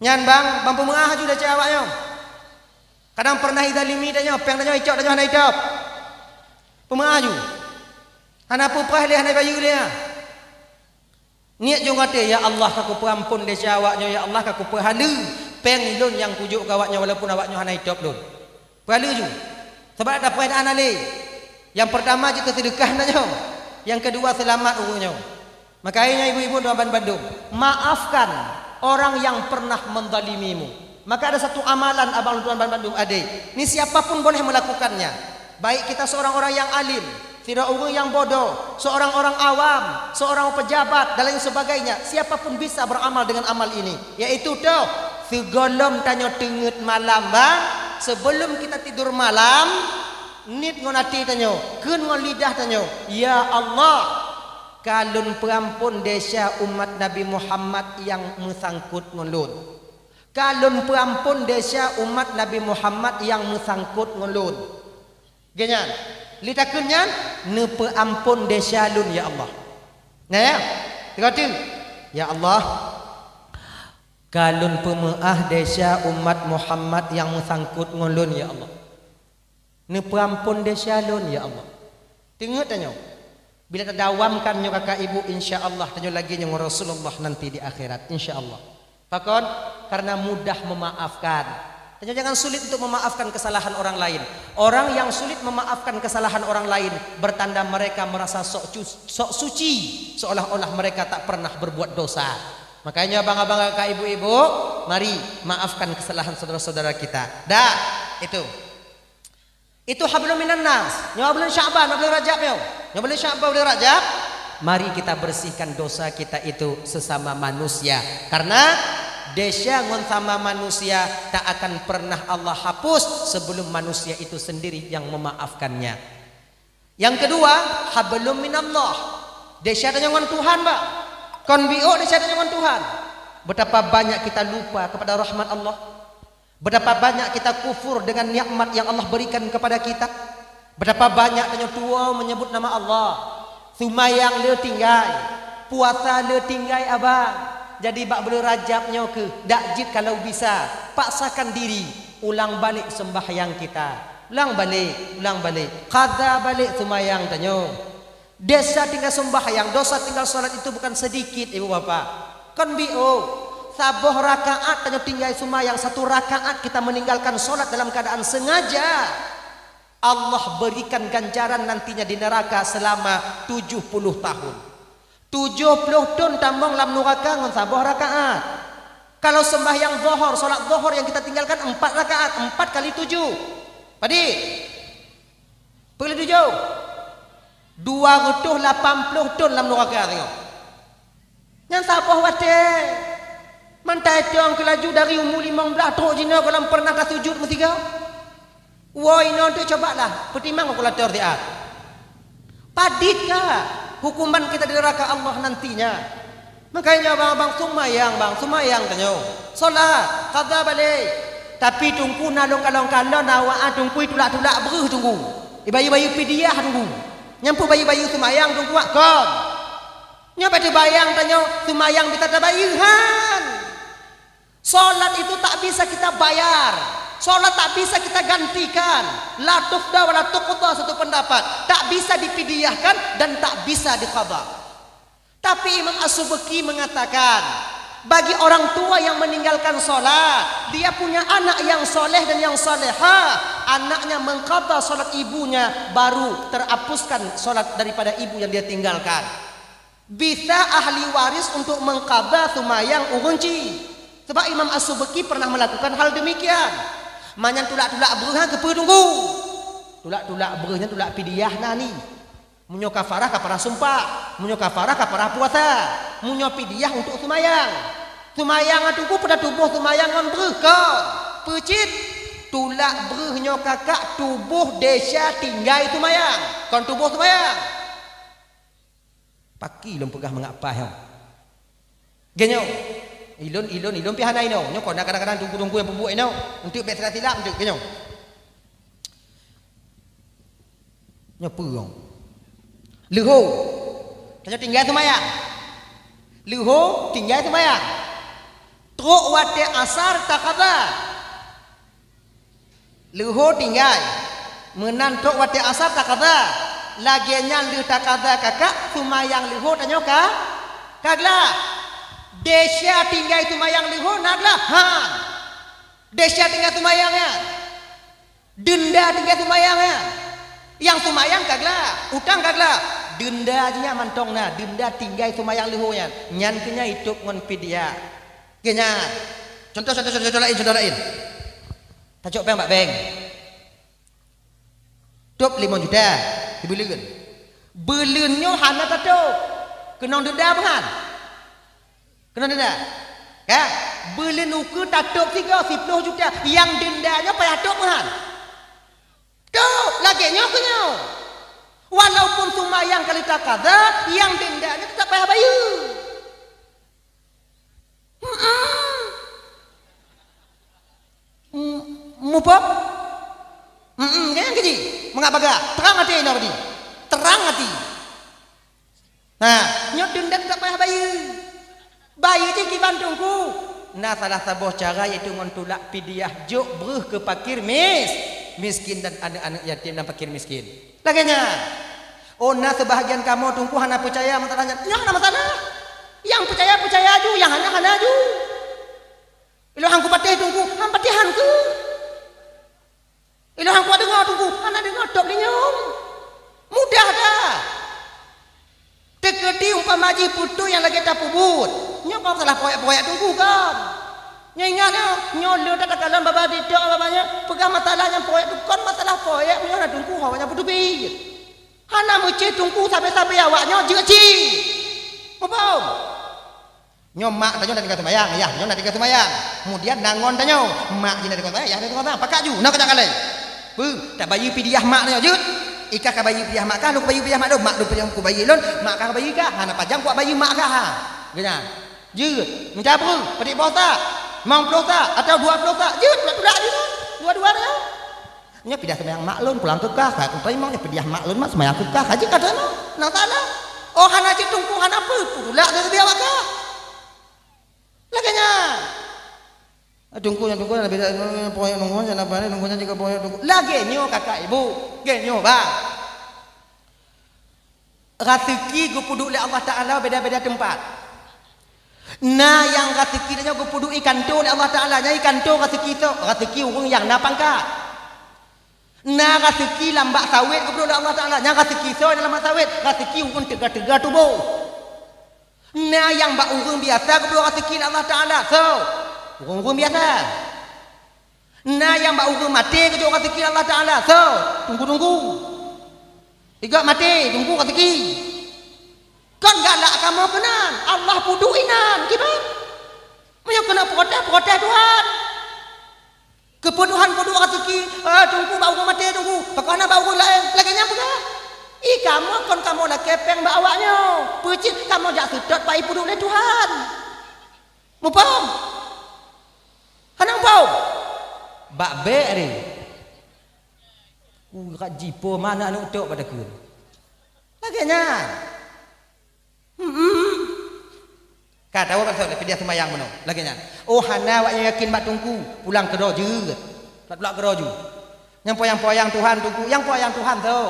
Nyan bang, bang peumeu'ah aju desya awak nyoe. Kadang pernah izalimi tanyoe, péng tanyoe icok, tanyoe hana itôb. Peumeu'ah aju. Hana peue preh lé, hana bayeue lé, ha. Niet jong até, "Ya Allah, ka kupeuampôn desya awak nyoe, ya Allah, ka kupeuhaleue péng lôn nyang kujok keu awak nyoe, walaupun awak nyoe hana itôb lôn." Peuhaleue ju. Sabab tapreh hana lé. Nyang peurtama jeuet keu seudeukah na nyoe. Nyang keudua seulamat ureueng nyoe. Makanya ibu-ibu dan bandum, maafkan orang yang pernah menzalimimu. Maka ada satu amalan abang lôn tuan bandum adé. Ni siapa pun boleh melakukannya. Baik kita seorang orang yang alim, sidroe ureueng nyang bodoh, seorang orang awam, seorang pejabat dan lain sebagainya, siapa pun bisa beramal dengan amal ini, yaitu toh, sigohlom tanyoe teungeut malam bang, sebelum kita tidur malam, niet ngon até tanyoe, kheun ngon lidah tanyoe, "Ya Allah, ka lôn peuampôn desya umat Nabi Muhammad nyang meusangkot ngon lôn. Ka lôn peuampôn desya umat Nabi Muhammad nyang meusangkot ngon lôn." Geuh nyan, lé takheun nyan, "Neupeuampôn desya lôn, ya Allah." Nah ya, sigoe teuk, "Ya Allah, ka lôn peumeu'ah desya umat Muhammad nyang meusangkot ngon lôn, ya Allah. Neupeuampôn desya lôn, ya Allah." Teungeut tanyoe. Bila tadawamkan nyoe kakak ibu, insya Allah tanyoe lagèe nyoe ngon Rasulullah nanti di akhirat, insya Allah. Pakon? Karena mudah memaafkan. Tanyoe jangan sulit untuk memaafkan kesalahan orang lain. Orang yang sulit memaafkan kesalahan orang lain, bertanda mereka merasa sok cu-, sok suci, seolah-olah mereka tak pernah berbuat dosa. Makanya abang-abang, kakak, ibu-ibu, mari maafkan kesalahan saudara-saudara kita. Dah, itu. Itu hablum minan nas. Nyoe buleuen Sya'ban, buleuen Rajab nyoe. Nyoe buleuen Sya'ban, buleuen Rajab. Mari kita bersihkan dosa kita itu sesama manusia. Karena desya ngon sama manusia tak akan pernah Allah hapus sebelum manusia itu sendiri yang memaafkannya. Yang kedua, hablum minallah. Desya tanyoe ngon Tuhan, bah. Kon biôk desya tanyoe ngon Tuhan. Betapa banyak kita lupa kepada rahmat Allah. Betapa banyak kita kufur dengan nikmat yang Allah berikan kepada kita. Betapa banyak tanyoe tuwoe menyebut nama Allah. Seumayang le tinggai, puasa le tinggai abang. Jadi bak buleuen Rajab nyoe keuh, dak jeuet kalau bisa, paksakan diri, ulang balik sembahyang kita. Ulang balik, ulang balik. Qadha balik seumayang tanyoe. Desya tinggai sembahyang, dosa tinggal salat itu bukan sedikit, ibu bapak. Kon biôk. Saboh rakaat tanyoe tinggai seumayang, satu rakaat kita meninggalkan salat dalam keadaan sengaja, Allah berikan ganjaran nantinya di neraka selama tujuh puluh tahun. Tujoh ploh thon tamong lam nuraka ngon saboh rakaat. Kalau sembahyang Zohor, salat Zohor yang kita tinggalkan empat rakaat, empat kali tujuh. Padit? Peureulèe tujoh? Dua reutôh lapan ploh thon lam nuraka singoh. Nyan saboh watèe. Mantai tong keu laju dari umu limong blaih trok jinoe gohlom pernah tasujut meusigoe. Woe inoe tu, cobalah peutimang kalkulator siat. Padit ka hukuman kita di neraka Allah nantinya. Makanya bang, bang seumayang, bang seumayang tanyoe. Salat, qadha balik. Tapi teungku na lôn kalon-kalon awak teungku itulak-tulak breuh teungku. Ibayeue-bayeue pidyah teungku. Nyan peue bayeue-bayeue seumayang teungku kon. Nyoe bak teubayang tanyoe seumayang bisa tabayeue han. Salat itu tak bisa kita bayar. Salat tak bisa kita gantikan. La tufda wa la tuqda, satu pendapat. Tak bisa dipidyahkan dan tak bisa diqadha. Tapi Imam As-Subki mengatakan, Bagi orang tua yang meninggalkan salat, dia punya anak yang soleh dan yang salehah, anaknya mengqadha salat ibunya, baru terhapuskan salat daripada ibu yang dia tinggalkan. Bisa ahli waris untuk mengqadha sumayang ureuëng cit. Sebab Imam As-Subki pernah melakukan hal demikian. Manyan tulak-tulak breuh ha keupeue Teungku? Tulak-tulak breuh nyan tulak pidiah na ni. Meunyoe kafarah, kafarah sumpah. Meunyoe kafarah, kafarah puasa. Meunyoe pidiah untuk sumayang. Sumayang nyan Teungku pada tuboh sumayang ngon breuh kon. Peucit, tulak breuh nyoe kakak tuboh desya tinggai sumayang. Kon tuboh sumayang. Paki lôn peugah mangat paih nyoe. Geuh nyoe. Ilôn, ilôn, ilôn pih hana inoe. Nyoe kon na kadang-kadang teungku-teungku nyang peubuet inoe. Eunteuk bèk silap-silap eunteuk geuh nyoe. Nyoe peue nyoe? Leuho. Tanyoe tinggai seumayang. Leuho tinggai seumayang. Trok watèe asar taqadha. Leuho tinggai. Meunan trok watèe asar taqadha. Lagèe nyan lheueh taqadha kakak, seumayang leuho tanyoe ka, ka glah. Desya tinggai seumayang leuho na glah? Han. Desya tinggai seumayang nyan. Deunda tinggai seumayang nyan. Nyang seumayang ka glah, utang ka glah. Deunda jih nyan mantong na, deunda tinggai seumayang leuho nyan. Nyan keuh nyan itôb ngon pidyah. Keuh nyan. Contoh, contoh, contoh, contoh laén, contoh laén. Tacok péng bak bank. Tôb limong juta, sibeuleuen. Beuleuen nyoe hana tatôb. Keunong deunda meuhan. Keunong deunda. Ka? Beuleuen ukeue tatôb sigoe siploh juta. Nyang deunda nyoe payah tôb meuhan. Tôb, lagèe nyoe keuh nyoe. Walaupun seumayang ka lheueh taqadha, nyang deunda nyoe teutap payah bayeue. Mm-mm. M-, muphom? Mm-mm, kan keuji? Mangat bagah. Trang até inoe badi. Trang até. Ha, nyoe deunda teutap payah bayeue. Bayeue jih kiban Teungku. Na salah saboh cara yaitu ngon tulak pidyah jok breuh keu fakir mis-, miskin dan aneuk-aneuk yatim dan fakir miskin. Lagèe nyan. Oh, na seubahagian kamoe Teungku hana peucaya masalah nyan. Nyoe hana masalah. Nyang peucaya, peucaya ju, nyang hana, hana ju. Ilôn han kupatéh Teungku, han patéh han keuh. Ilôn han kudeungoe Teungku, hana deungoe tôb lé nyoe. Mudah that. Teukeudi umpama jih putôh nyang lagèe tapeubuet. Nyoe kon salah poyak-poyak Teungku kon. Nyoe ingat nyoe, nyoe le that takalon babah TikTok babah nyoe, peugah masalah nyang poyak tu kon masalah poyak, meunyoe na Teungku ho nyan peuteubiet. Hana meucit Teungku sabe-sabe awak nyoe jeuet cit. Muphom? Nyoe mak tanyoe na tinggai seumayang, yah tanyoe na tinggai seumayang. Kemudian na ngon tanyoe, mak jih na tinggai seumayang, yah na tinggai seumayang. Pakat ju, na keudak kalai. Peue? Tabayeue pidyah mak tanyoe jeuet. Ikah ka bayeue pidyah mak kah, lôn ka bayeue pidyah mak lôn, mak lôn pajan kubayeue lôn, mak kah ka bayeue kah. Hana pajan kubayeue mak kah, ha. Geuh nyan. Jeuet. Meucapreue, padit boh sak, limong ploh sak, atawa dua ploh sak. Jeuet, tulak-tulak jih nyan. Dua-dua nyan. Nyoe pidyah seumayang mak lôn pulang keu kah, ka kuteurimong nyoe pidyah mak lôn mak seumayang keu kah, ka jeuet ka teurimong. Na salah. Oh, hana jeuet Teungku, hana peue, peutulak lé seumayang awak kah. Lagèe nyan. Ah, Teungku nyan, Teungku nyan, beda, poyak Teungku nyan, apa ni, Teungku nyan juga poyak Teungku. Lagèe nyoe kakak ibu, lagèe nyoe bah. Raseuki geupeuduek lé Allah Taala beda-beda teumpat. Na nyang raseuki tanyoe geupeuduek i kantô lé Allah Taala, nyan i kantô raseuki soe, raseuki ureuëng nyang na pangkat. Na raseuki lam bak sawét geupeuduek lé Allah Taala, nyan raseuki soe nyang lam bak sawét, raseuki ureuëng teuga-teuga tuboh. Na nyang bak ureuëng biasa geupeuduek raseuki lé Allah Taala, soe? Ureuëng-ureuëng biasa. Na nyang bak ureuëng maté geujok raseuki Allah Taala, soe? Teungku-teungku. Igak maté, teungku raseuki. Kon galak kamoe keunan, Allah peuduek inan, kiban. Meunyoe keuneuk protes, protes Tuhan. Keupeue Tuhan peuduek raseuki, eh, teungku bak ureuëng maté, teungku. Pakon hana bak ureuëng laén, lagèe nyan peugah. I kamoe kon kamoe lakèe péng bak awak nyoe. Peue cit kamoe jak seutôt bak i peuduek lé Tuhan. Muphom? Hana muphom? Bak bèk deh. Urat jipo mana aneuk tok pada keun. Lagèe nyan. Hmm. Ka tahu kan soe pidiah seumayang bunoe. Lagèe nyan. Oh, hana awak nyan yakin bak teungku, pulang keudroe jeuet. Tulak-tulak keudroe ju. Nyang poyang-poyang Tuhan teungku, nyang poyang Tuhan tu.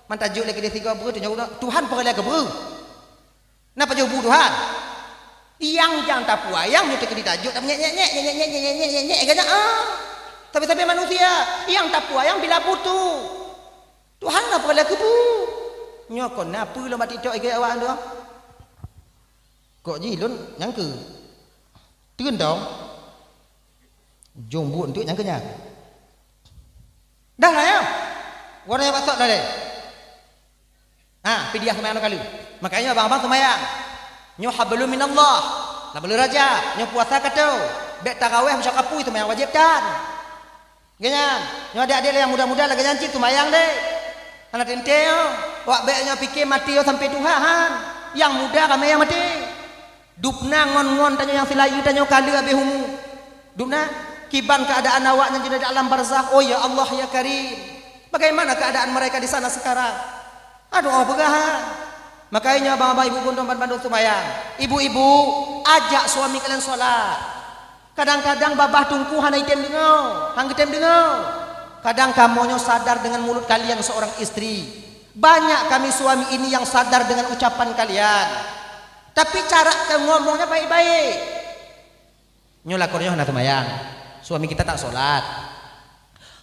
Mantah jeuet lé keudeh sigoe breuh tu nyoe Tuhan peureulèe keu breuh. Na pajoh bu Tuhan? Nyang jang tapeue ayang nyoe teukeudi tajok, tapi nyek, nyek, nyek, ganyan, ah. Tapi-tapi manusia, nyang tapeue ayang bila butuh. Tuhan na peureulee keubu. Nyoe kon na peue lom bak TikTok igé awak tu. Kok jih lôn nyang keu. Teun dong. Jong buet untuk nyang keu nyan. Dah lah ya. Warna yang batok dah deh. Ha, pidiah seumayang lôn kali. Makanya abang-abang seumayang. Nyoe hablum minallah. Lam buleuen Rajab, nyoe puasa ka teu. Bèk taraweh meusyok apui seumayang wajéb tan. Geuh nyan, nyoe adék-adék lé nyang muda-muda lagèe nyan cit seumayang deh. Hana teuntèe nyoe. Wak bèk nyoe pike maté nyoe sampoe tuha han. Nyang muda ramé nyang maté. Dubna ngon-ngon tanyoe nyang silayeue tanyoe ka lheueh habéh umu. Dubna, kiban keuadaan awaknyan jinoe di alam barzakh. Oh ya Allah ya Karim. Bagaimana keadaan mereka di sana sekarang? Aduh, oh, peugah. Makanya abang-abang ibu gundong ban bandum seumayang. Ibu-ibu, ajak suami kalian sholat. Kadang-kadang babah teungku hana item deungoe, han geutem deungoe. Kadang kamoe nyoe sadar dengan mulut kalian seorang istri. Banyak kami suami ini yang sadar dengan ucapan kalian. Tapi cara ngomongnya baik-baik. Nyoe lakoe nyoe hana seumayang. Suami kita tak sholat.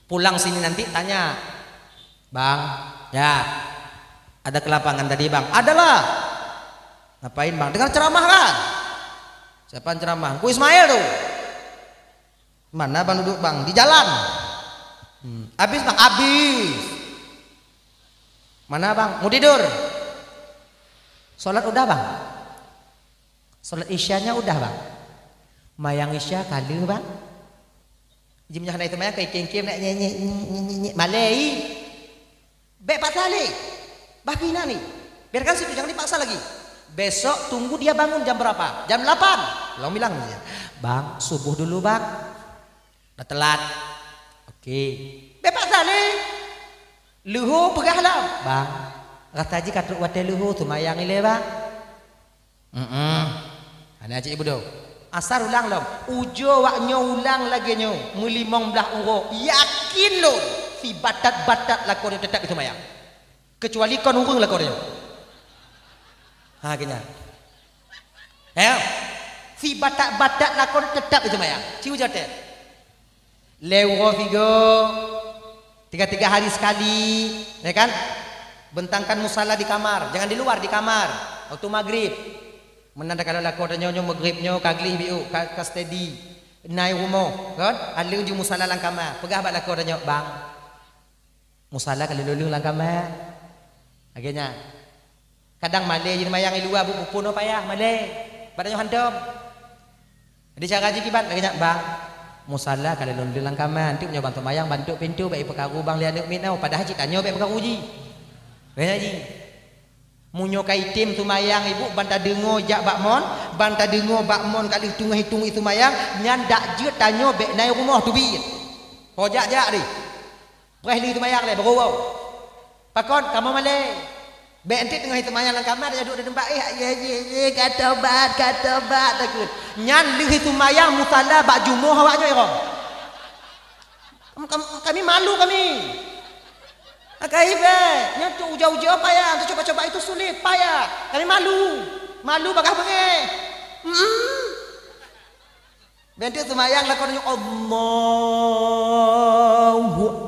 Pulang sini nanti tanya, "Bang, ya, ada ke lapangan tadi, Bang?" "Adalah." "Ngapain, Bang?" "Dengar ceramah, kan?" "Siapa yang ceramah?" "Ku Ismail tu." "Mana, Bang, duduk, Bang?" "Di jalan." "Hmm. Habis, Bang?" "Habis." "Mana, Bang?" "Mau tidur." "Sholat udah, Bang?" "Sholat isyanya udah, Bang." "Mayang isya ka lheueh, Bang." Jih meunyoe hana seumayang, ka ikem-kem nak nyek, nyek, nyek, nyek, nyek, malèe i. Bèk paksa lé. Bah pih na ni. Biarkan situ, jangan dipaksa lagi. Besok tunggu dia bangun jam berapa? Jam delapan. Lom bilang dia, "Bang, subuh dulu, Bang." Dah telat. Oke. Bèk paksa lé. Leuhô peugah lom, "Bang, rasa jih ka trok watèe leuhô, seumayang ilèe, Bang." Heeh. Hana cit ibu do. Asar ulang lom. Ujoe wak nyoe ulang lagèe nyoe, meulimong blaih uroe, yakin lôn, sibatat-batat lakoe nyoe teutap iseumayang. Keucuali kon ureueng lakoe nyoe. Ha, keu nyan. Ya. Sibatat-batat lakoe nyoe teutap iseumayang. Ci ujoe teuh. Lhèe uroe sigoe, tiga-tiga hari sekali, ya kan? Bentangkan musala di kamar, jangan di luar, di kamar. Waktu maghrib. Meunan takalon lakoe tanyoe nyoe maghrib nyoe ka gleh biôk, ka, ka steady. Na i rumoh, kan? Aleueng ju musala lam kama. Peugah bak lakoe tanyoe, "Bang, musala ka lôn leueng lam kama." Lagèe nyan. Kadang malèe jih seumayang i luwa, bu-, bukon payah malèe. Bak tanyoe hantom. Jadi cara jih kiban lagèe nyan, "Bang, musala ka lôn leueng lam kama, enteuk nyoe bang seumayang, bantuk pintoe bèk ipeukaru bang lé aneuk miet nyoe, padahai cit tanyoe bèk peukaru jih." Lagèe nyan jih. Meunyoe ka item seumayang ibu, ban tadeungoe jak bak mon, ban tadeungoe bak mon ka lheueh teungoh i teungoh i seumayang, nyan dak jeuet tanyoe bèk na i rumoh teubiet. Ho jak-jak deh. Preh lheueh seumayang lé, baroe woe. Pakon kamoe malèe? Bèk enteuk teungoh seumayang lam kama, tanyoe duek di teumpat, "Eh, ye, ye, ye, ka tobat, ka tobat," takheun. Nyan lheueh seumayang musala bak jumoh awak nyoe irong. Kam-, kam-, kami malu kami. Akai bèk, nyan tu ujoe-ujoe payah, tu coba-coba itu sulit, payah. Kami malu. Malu bagaih beungéh. Mm-mm. Bèk enteuk seumayang lakoe tanyoe, "Allahu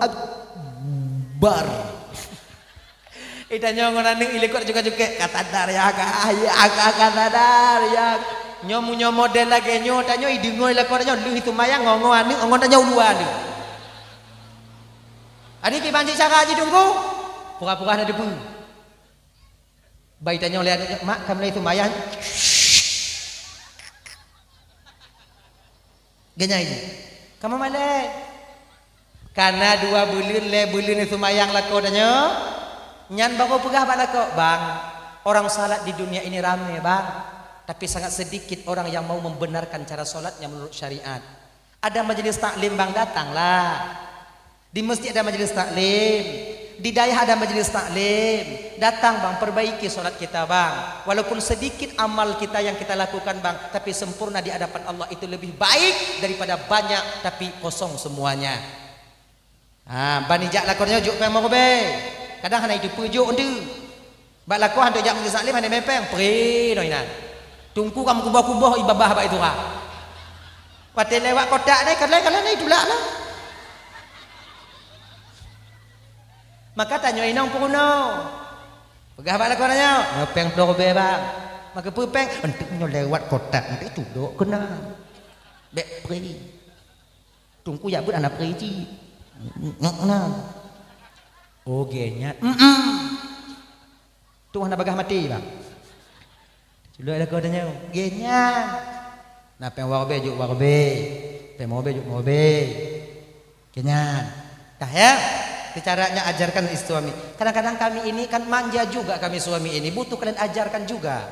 Akbar." Itanyoe ngon aneuk ilikot jukét-jukét, "Ka sadar ya, ka, ya, ka, ka sadar ya." Nyoe meunyoe model lagèe nyoe, tanyoe ideungoe lakoe tanyoe, lheueh seumayang ngon-ngon aneuk, ngon tanyoe u luwa lé. Adak kiban cit cara jih teungku, pura-pura hana teupeue. Bah itanyoe lé aneuk, "Mak, ka mulai seumayang." Geunyai jih. Kamoe malèe. Kana dua buleuen, lhèe buleuen seumayang lakoe tanyoe, nyan baru peugah bak lakoe, "Bang, orang salat di dunia ini ramé, Bang. Tapi sangat sedikit orang yang mau membenarkan cara salatnya menurut syariat. Ada majelis taklim, Bang, datanglah." Di masjid ada majelis taklim, di dayah ada majelis taklim. Datang, Bang, perbaiki salat kita, Bang. Walaupun sedikit amal kita yang kita lakukan, Bang, tapi sempurna di hadapan Allah itu lebih baik daripada banyak tapi kosong semuanya. Ha, ban ijak lakoe nyoe jok péng meureubai. Kadang hana iteupeue jok enteuk. Bak lakoe hantom jak majelis taklim hana mé péng, pre noh inan. Teungku ka meukuboh-kuboh ié babah bak itu ha. Watèe lewat kotak nyan, kalai-kalai nyan itulak lah. Maka tanyoe inong peurunoe. Peugah bak lakoe tanyoe, "Nyoe péng ploh ribèe, Bang." "Maka peue péng?" "Eunteuk nyoe lewat kotak, eunteuk tudok keunan. Bèk pri." Teungku jak beuet hana pri cit. Ngak na. Oh, gèt nyan. Mm-mm. Tuh hana bagaih maté, Bang. Culok lakoe tanyoe. Gèt nyan. Na péng dua ribèe jok dua ribèe. Péng lima ribèe jok lima ribèe. Gèt nyan. Dah ya. Itu caranya ajarkan istri suami. Kadang-kadang kami ini kan manja juga kami suami ini. Butuh kalian ajarkan juga.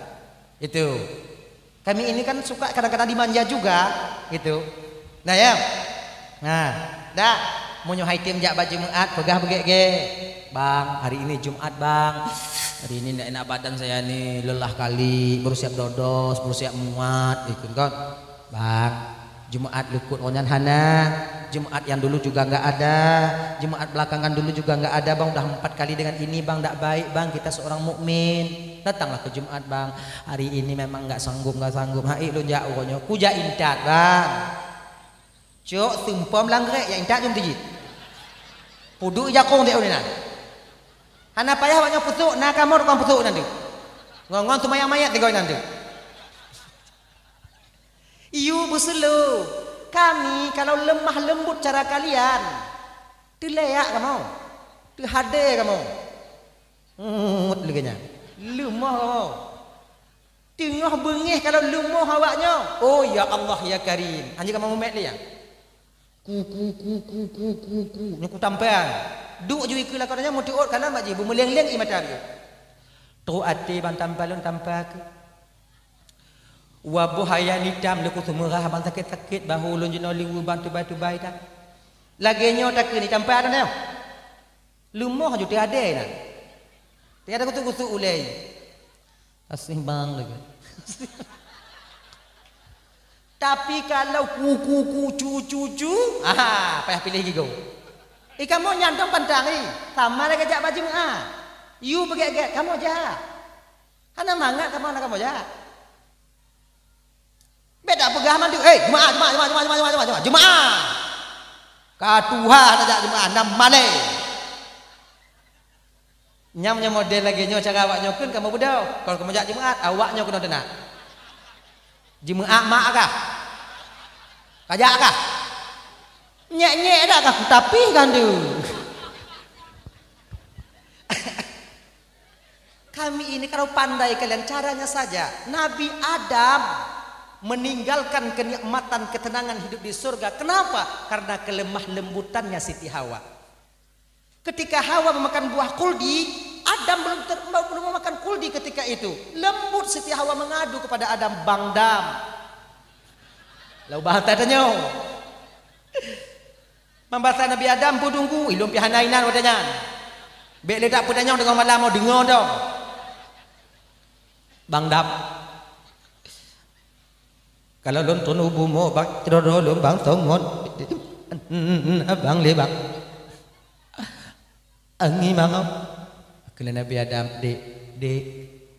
Itu. Kami ini kan suka kadang-kadang dimanja juga, gitu. Nah, ya. Nah, dah. Meunyoe hai tem jak bak Jumat, peugah beugèt-gèt. "Bang, hari ini Jumat, Bang. Hari ini ndak enak badan saya ni, lelah kali. Baru siap dodos, baru siap muat," gitu kan. "Bang, Jumat likot ngon nyan hana. Jumat yang dulu juga nggak ada. Jumat belakangan dulu juga nggak ada, Bang. Udah empat kali dengan ini, Bang. Ndak baik, Bang. Kita seorang mukmin. Datanglah ke Jumat, Bang. Hari ini memang nggak sanggup, nggak sanggup. Hai lôn jak uroe nyoe. Kujak intat, Bang." Cok seumpom lam gret, jak intat jom tijit. Peuduek jakong dek uneuen. Hana payah awak nyoe peusok, na kamoe tukang peusok nyan tu. Ngon-ngon seumayang manyét tiga nyan tu. Yue beuseulo, kami kalau lemah lembut cara kalian, teuleuyak kamoe, teuhadé kamoe. Ngut lagèe nyan. Leumoh kamoe. Teungoh beungèh kalau leumoh awak nyoe. Oh, ya Allah, ya Karim. Hana kamoe mumet lé, ya. Ku, ku, ku, ku, ku, ku, ku. Nyoe ku tampa. Duek ju ikeue lakoe nyan meuteuôt kalam bak jih, beumeuleng-leng ié mata jih. Trok até bang tampa lôn tampa keuh. Waboh hayan itam leuku seumeurah bang sakét-sakét, bahô lôn jinoe liweue bang tubai-tubai that. Lagèe nyoe takheun itampa lôn nyoe. Leumoh ju teuhadé na. Teuhadé kusuk-kusuk ulèe. Aséh bang lagèe. Tapi kalau ku, ku, ku, cu, cu, cu, ah, payah piléh gigoe. Eh, kamoe nyan dong pantang, eh. Sama lagèe jak bak Jumat. Yue beugèt-gèt, kamoe jak. Hana mangat kamoe, hana kamoe jak. Beda peugah mandum, "Eh, Jumat, Jumat, Jumat, Jumat." Ka tuha hana jak Jumat, hana malèe. Nyam nyoe model lagèe nyoe cara awak nyoe kheun kamoe beudôh. Kon kamoe jak Jumat, awak nyoe keunoe teunak. Jumat mak kah? Ka jak kah? Nyek-nyek dak kah kutapih kandeueng. Kami ini kalau pandai kalian caranya saja. Nabi Adam meninggalkan kenikmatan ketenangan hidup di surga. Kenapa? Karena kelemah lembutannya Siti Hawa. Ketika Hawa memakan buah kuldi, Adam belum ter-, belum memakan kuldi ketika itu. Lembut Siti Hawa mengadu kepada Adam, "Bang Dam." Lalu bahasa tanya. Membasa Nabi Adam pun tunggu, ilôn pih hana inan watèe nyan. Bèk le dak peudanyong deungon malam, oh, deungon dong. Bang Dam. Kalau lôn tunu bumoe bang, keudroe lôn bang songon. Abang le bang. Angi mangop. Kheun Nabi Adam, "Dek, dek,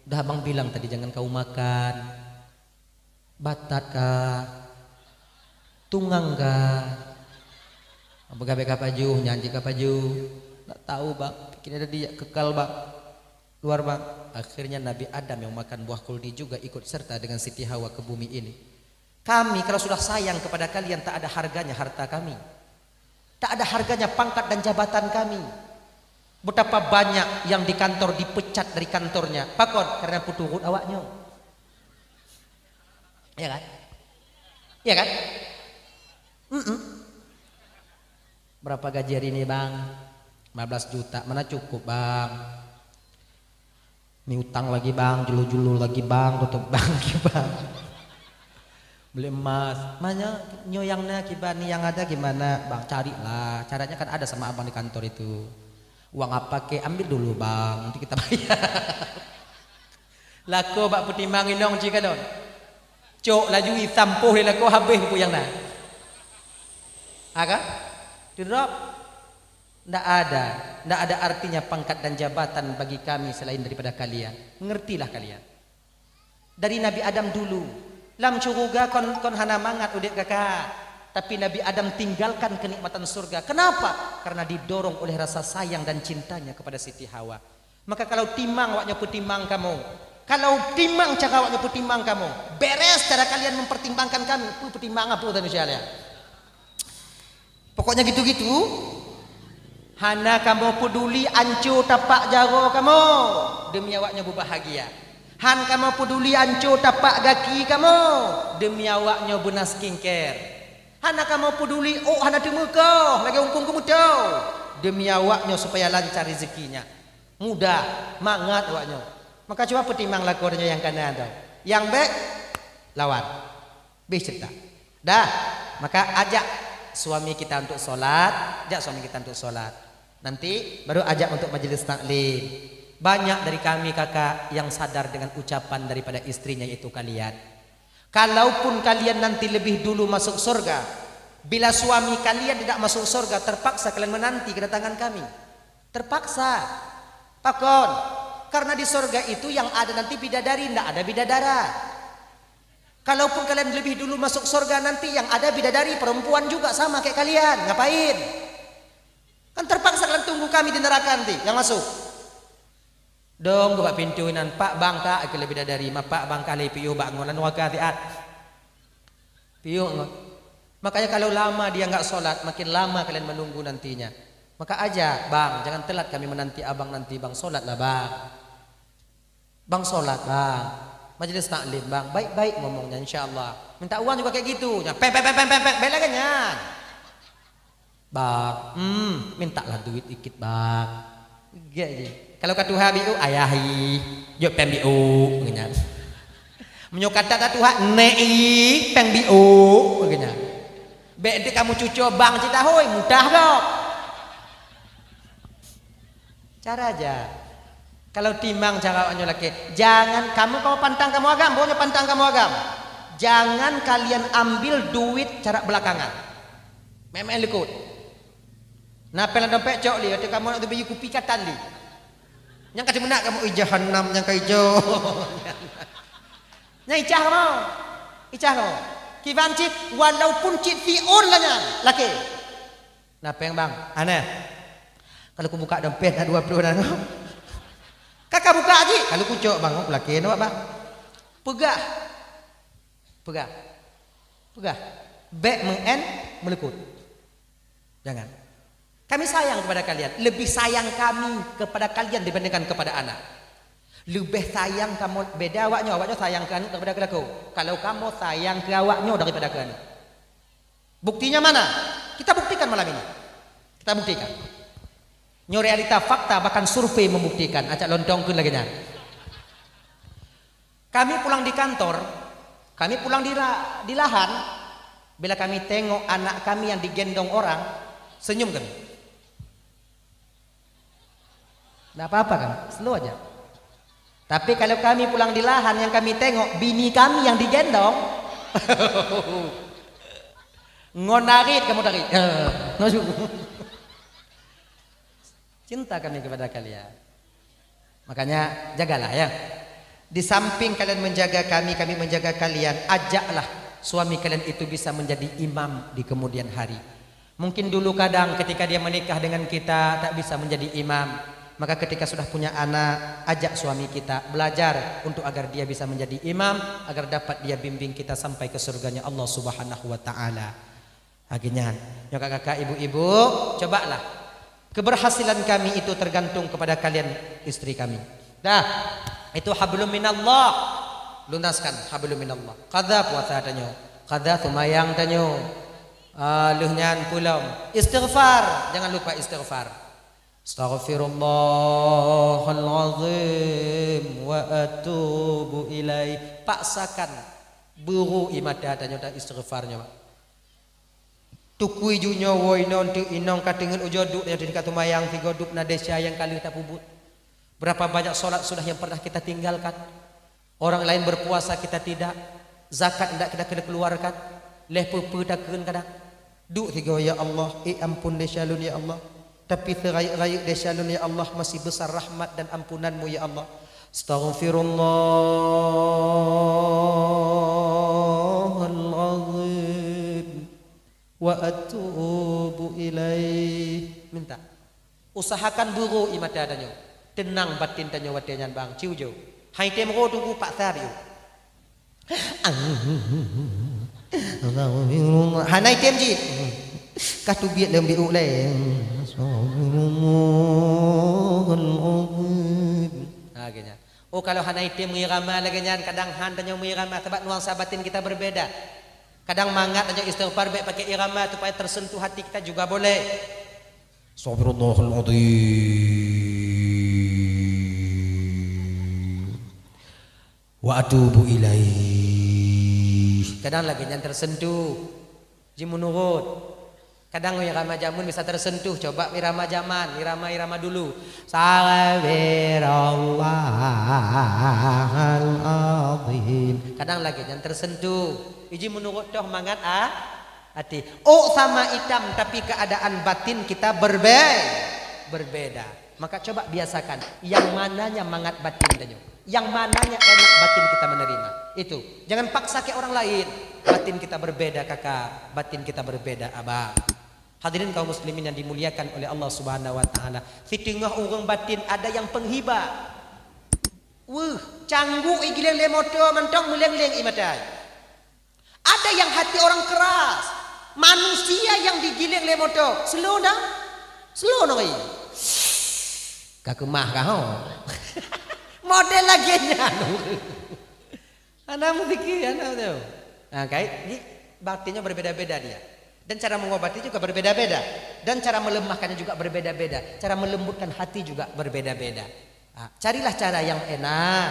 dah abang bilang tadi jangan kau makan. Batat kah? Tungang kah? Peugah bèk ka pajoh, nyan jeuet ka pajoh." "Tak tahu, Bang. Kira dia kekal, Bang. Luar, Bang." Akhirnya Nabi Adam yang makan buah kuldi juga ikut serta dengan Siti Hawa ke bumi ini. Kami kalau sudah sayang kepada kalian, tak ada harganya harta kami. Tak ada harganya pangkat dan jabatan kami. Betapa banyak yang di kantor dipecat dari kantornya. Pakon? Karena peuturot awak nyoe. Ya kan? Ya kan? Mm-mm. Berapa gaji hari ini, Bang? Lima belas juta. Mana cukup, Bang? Ni utang lagi, Bang, julu-julu lagi, Bang, tutup bank lagi, Bang. Beli emas. Makanya nyoe nyang na kiban ni yang ada gimana, Bang? Carilah. Caranya kan ada sama abang di kantor itu. Uang apa kek, ambil dulu, Bang, nanti kita bayar. Lakoe bak peutimang inong cit kalon. Cok laju isampoh lé lakoe habéh pupuk nyang na. Ha kan? Teudrop. Ndak ada, ndak ada artinya pangkat dan jabatan bagi kami selain daripada kalian. Ngertilah kalian. Dari Nabi Adam dulu. Lam syuruga kon, kon hana mangat udép kakak. Tapi Nabi Adam tinggalkan kenikmatan surga. Kenapa? Karena didorong oleh rasa sayang dan cintanya kepada Siti Hawa. Maka kalau timang awaknyoe peutimang kamoe, kalau timang cara awaknyoe peutimang kamoe, beres cara kalian mempertimbangkan kami, peue peutimang apa tadi syaleh? Pokoknya gitu-gitu, hana kamoe peduli anco tapak jaroe kamoe demi awaknyoe beubahagia. Han kamoe peduli anco tapak gaki kamoe demi awaknyoe beuna skincare. Hana kamoe peduli ôk hana teumeukoh lagée ungkong keumeuto demi awaknyoe supaya lancar rezekinya. Mudah, mangat awaknyoe. Maka cuba peutimang lakoe tanyoe nyang kana tu. Nyang bék lawan. Bih cerita. Dah, maka ajak suami kita untuk sholat, ajak suami kita untuk sholat. Nanti baru ajak untuk majelis taklim. Banyak dari kami kakak yang sadar dengan ucapan daripada istrinya, yaitu kalian. Kalaupun kalian nanti lebih dulu masuk surga, bila suami kalian tidak masuk surga, terpaksa kalian menanti kedatangan kami. Terpaksa. Pakon? Karena di surga itu yang ada nanti bidadari, tidak ada bidadara. Kalaupun kalian lebih dulu masuk surga, nanti yang ada bidadari perempuan juga sama kayak kalian. Ngapain? Kan terpaksa kalian tunggu kami di neraka nanti yang masuk. Dong bak pintu inan, "Pak, bang ka keu bidadari, ma Pak, bang ka lé piôh bak ngon lam neraka siat." Piôh ngon. Makanya kalau lama dia nggak sholat, makin lama kalian menunggu nantinya. Maka ajak, "Bang, jangan telat kami menanti abang nanti, Bang. Sholatlah, Bang." "Bang, sholat, Bang. Majelis taklim, Bang. Baik-baik ngomongnya, insya Allah. Minta uang juga kayak gitu." Nya, peng, peng, peng, peng, peng, peng, baik lagi nyan. "Bang, hmm, mintalah duit dikit, Bang." Gek je. Kalau ka tuha biu, "Ayah i, jok peng biu," nyan. Meunyoe ka that tuha, "Nek i, peng biu," nyan. Bék deuh kamoe cuco bang cit tahôi, mudah gob. Cara aja. Kalau timang cara awaknyoe lakée, jangan kamoe, kamoe pantang kamoe agam, boh nyoe pantang kamoe agam. Jangan kalian ambil duit cara belakangan. Mek-mek likot. Na péng lam dompet cok li, ateueh kamoe nak teubri kupi katan li. Nyang ka teumeunak kamoe, "Ih, jahanam nyang ka ijo." Nyang icah kamoe. Icah kamoe. Kiban cit, walaupun cit fi'un lah nyan, lakée. "Na péng, Bang?" "Aneh." "Kalau kubuka dompet na dua ploh na." "Ka, ka buka jih." "Kalau kucok, Bang, kulakée na, Bang." Peugah. Peugah. Peugah. Bék meu'en meulikot. Jangan. Kami sayang kepada kalian. Lebih sayang kami kepada kalian dibandingkan kepada anak. Leubeh sayang kamoe, beda awaknyoe, awaknyoe sayang keu aneuk daripada keu lakoe. Kalau kamoe sayang keu awaknyoe daripada keu aneuk. Buktinya mana? Kita buktikan malam ini. Kita buktikan. Nyoe realita fakta, bahkan survei membuktikan. Acak lontong keu lagée nyan. Kami pulang di kantor, kami pulang di ra-, di lahan, bila kami tengok anak kami yang digendong orang, senyum kami. Ndak apa-apa kan? Slow aja. Tapi kalau kami pulang di lahan yang kami tengok bini kami yang digendong, ngon narit kamu tarik. Cinta kami kepada kalian. Makanya jagalah ya. Di samping kalian menjaga kami, kami menjaga kalian, ajaklah suami kalian itu bisa menjadi imam di kemudian hari. Mungkin dulu kadang ketika dia menikah dengan kita tak bisa menjadi imam, maka ketika sudah punya anak, ajak suami kita belajar untuk agar dia bisa menjadi imam, agar dapat dia bimbing kita sampai ke surganya Allah Subhanahu wa taala. Lagée nyan, nyoe kakak-kakak, ibu-ibu, cobalah. Keberhasilan kami itu tergantung kepada kalian, istri kami. Dah, itu hablum minallah. Lunaskan hablum minallah. Qadha puasa tanyoe, qadha seumayang tanyoe. Ah, lheueh nyan peulom istighfar, jangan lupa istighfar. Astaghfirullahal azim wa atubu ilaih. Paksakan buru ie mata tanyoe dan istighfar nyoe. Tukui ju nyoe woe inong teuk inong ka teungeut ujoe duek nyoe teuka seumayang sigoe duek na desya nyang ka lheueh tapeubuet. Berapa banyak salat sunnah yang pernah kita tinggalkan? Orang lain berpuasa kita tidak, zakat ndak kita keluarkan, leh peue-peue takheun kadang. Duek sigoe, "Ya Allah, eh ampun desya lôn ya Allah. Tapi seurayeuk-rayeuk desya lôn ya Allah masih besar rahmat dan ampunan-Mu ya Allah. Astaghfirullahal azim wa atubu ilaih. Minta. Usahakan buru ie mata tanyoe. Teunang batin tanyoe watée nyan bang. Ciu jo. Hai tem ro tunggu paksa biu. Hana item jih. Ka teubiet lom biu lé. Astagfirullahalazim. Ha, geuh nyan. Oh, kalau hana item mengirama lagée nyan, kadang han tanyoe mengirama, sebab nuansa batin kita berbeda. Kadang mangat tanyoe istighfar, baik pakai irama supaya tersentuh hati kita juga boleh. Astagfirullahalazim. Wa atubu ilaih. Kadang lagée nyan tersentuh. Ji meunurot. Kadang irama jameun bisa tersentuh. Coba irama zaman, irama-irama dulu. Astagfirullahalazim. Kadang lagée nyan tersentuh. Iji meunurot toh mangat ah, hati. Ôk sama itam, tapi keadaan batin kita berbe-, berbeda. Maka coba biasakan, yang mananya mangat batin tanyoe, yang mananya enak batin kita menerima. Itu. Jangan paksa ke orang lain. Batin kita berbeda, kakak. Batin kita berbeda, abang. Hadirin kaum muslimin yang dimuliakan oleh Allah Subhanahu wa taala. Siteungoh ureuëng batin ada yang penghiba. Weuh, cangguek igiléng lé moto mantong meuleng-leng ie mata. Ada yang hati orang keras. Manusia yang digiléng lé moto, slow dah. Slow nong ie. Ka keumah ka ho. Model lagée nyan. Hana meuzikir, hana tu. Nah, kait, jadi batinnya berbeda-beda dia. Dan cara mengobati juga berbeda-beda. Dan cara melemahkannya juga berbeda-beda. Cara melembutkan hati juga berbeda-beda. Ah, carilah cara yang enak.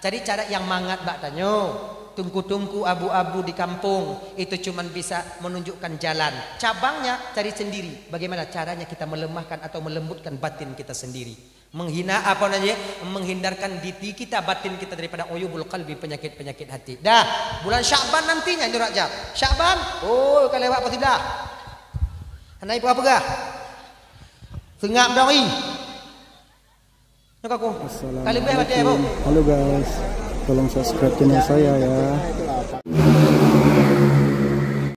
Cari cara yang mangat bak tanyoe. Tungku-tungku abu-abu di kampung itu cuman bisa menunjukkan jalan. Cabangnya cari sendiri. Bagaimana caranya kita melemahkan atau melembutkan batin kita sendiri. Menghina apa namanya? Menghindarkan diri kita, batin kita daripada uyubul qalbi, penyakit-penyakit hati. Dah, bulan Syakban nantinya itu Rajab. Syakban, oh, ka lewat pasti dah. Hana ipeugah-peugah. Seungab dong ih. Nyoe ka ku. Ka leubeh watée, Bu. Assalamualaikum. Halo guys, tolong subscribe channel saya ya.